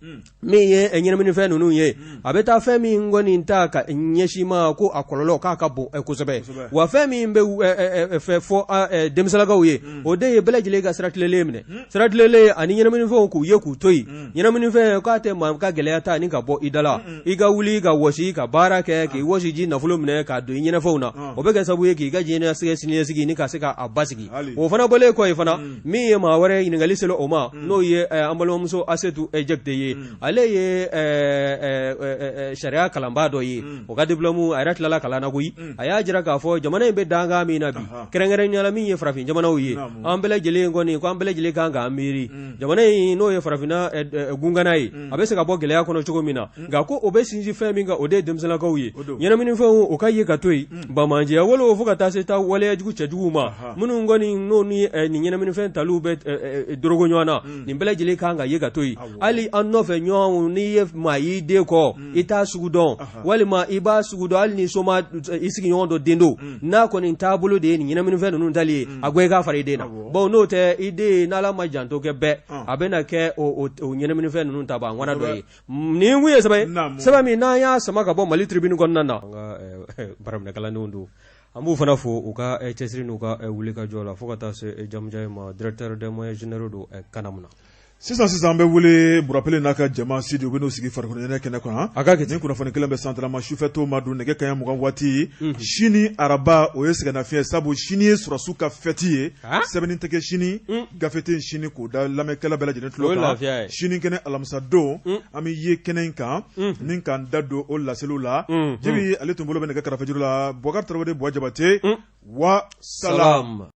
min ye ɲɛnaminifɛn ninnu ye, a bɛ taa fɛn min kɔni ta ka ɲɛsin ma, ko a kɔlɔlɔ k'a ka bon kosɛbɛ. Wa fɛn min bɛ fɛ fɔ denmisɛnlakaw ye, o de ye bɛɛ lajɛlen ka sira tilenlen minɛ, sira tilenlen ani ɲɛnaminifɛnw k'u ye k'u to yen. Ɲɛnaminifɛn k'a tɛ maa ka gɛlɛya ta ni ka bɔ i da la. I ka wuli ka wɔsi ka baara kɛ, k'i wɔsi ji nafolo minɛ k'a don i ɲɛnafɛnw na, o bɛ kɛ sababu ye k'i ka diɲɛlatigɛ siniɲɛsigi ni ka se k'a basigi. O fana bɔlen kɔ yen fana, min ye maa wɛrɛ ɲininkali sera o ma, n'o ye an balimamuso Asetu Jakite ye. Ale ye sariya kalanbaa dɔ ye, o ka diplôme a yɛrɛ tilala kalan na koyi. A y'a jira k'a fɔ jamana in bɛ dankan min na bi, kɛrɛnkɛrɛnnenya la min ye farafin jamanaw ye, an bɛɛ lajɛlen kɔni ko an bɛɛ lajɛlen kan k'an miiri jamana in, n'o ye farafinna gungana ye, a bɛ se ka bɔ gɛlɛya kɔnɔ cogo min na. Nka ko o bɛ sinsin fɛn min kan, o de ye denmisɛnlakaw ye. Ɲɛnaminifɛnw o ka ye ka to yen, banbaanciya walew fo ka taa se taa waleya jugu cɛjuguw ma, minnu kɔni n'o ni nin ɲɛnaminifɛn taliw bɛ dorogo ɲɔgɔn na, nin bɛɛ lajɛlen kan ka ye ka to yen. Hali an nɔfɛ ɲɔgɔn, n'i ye maa y'i den kɔ, i t'a sugu dɔn, walima i b'a sugu dɔn, hali ni soma i sigiɲɔgɔn dɔ den don, n'a kɔni taabolo de ye nin ɲɛnaminifɛn ninnu ta. tali ye a ko i k'a fara i den na bon n'o tɛ i den n'ala ma janto kɛ bɛɛ a bɛna kɛ o ɲɛnaminifɛn ninnu ta baa ŋana dɔ ye nin kun ye sɛbɛn sɛbɛn min n'an y'a sama ka bɔ Mali Tribune kɔnɔna na an ka baaraminɛkalandenw don an b'u fana fo u ka cɛsiri n'u ka wulikajɔ la fo ka taa se Jamujaye ma directeur des moyens généraux don CANAM na. Sisan sisan an bɛ wele Burapele n'a ka jama Sidi u bɛ n'u sigi farikolo ɲɛnajɛ kɛnɛ kan a ka kɛ nin kunnafoni kelen bɛ santarama sufɛ to ma don nɛgɛ kanɲɛ 20 waati sini araba o ye sɛgɛnnafiɲɛ sabu sini ye sɔrɔdasiw ka fɛti ye sɛbɛnni tɛ kɛ sini gafe tɛ sini k'o da lamɛnkɛla bɛɛ lajɛlen tulo kan sini kɛnɛ alamisa don an bɛ ye kɛnɛ in kan ni k'an da don o laseliw la Jibi ale tun bolo bɛ nɛgɛ karafejuru la Bubakari Tarawele Buwa Jabate wa salam.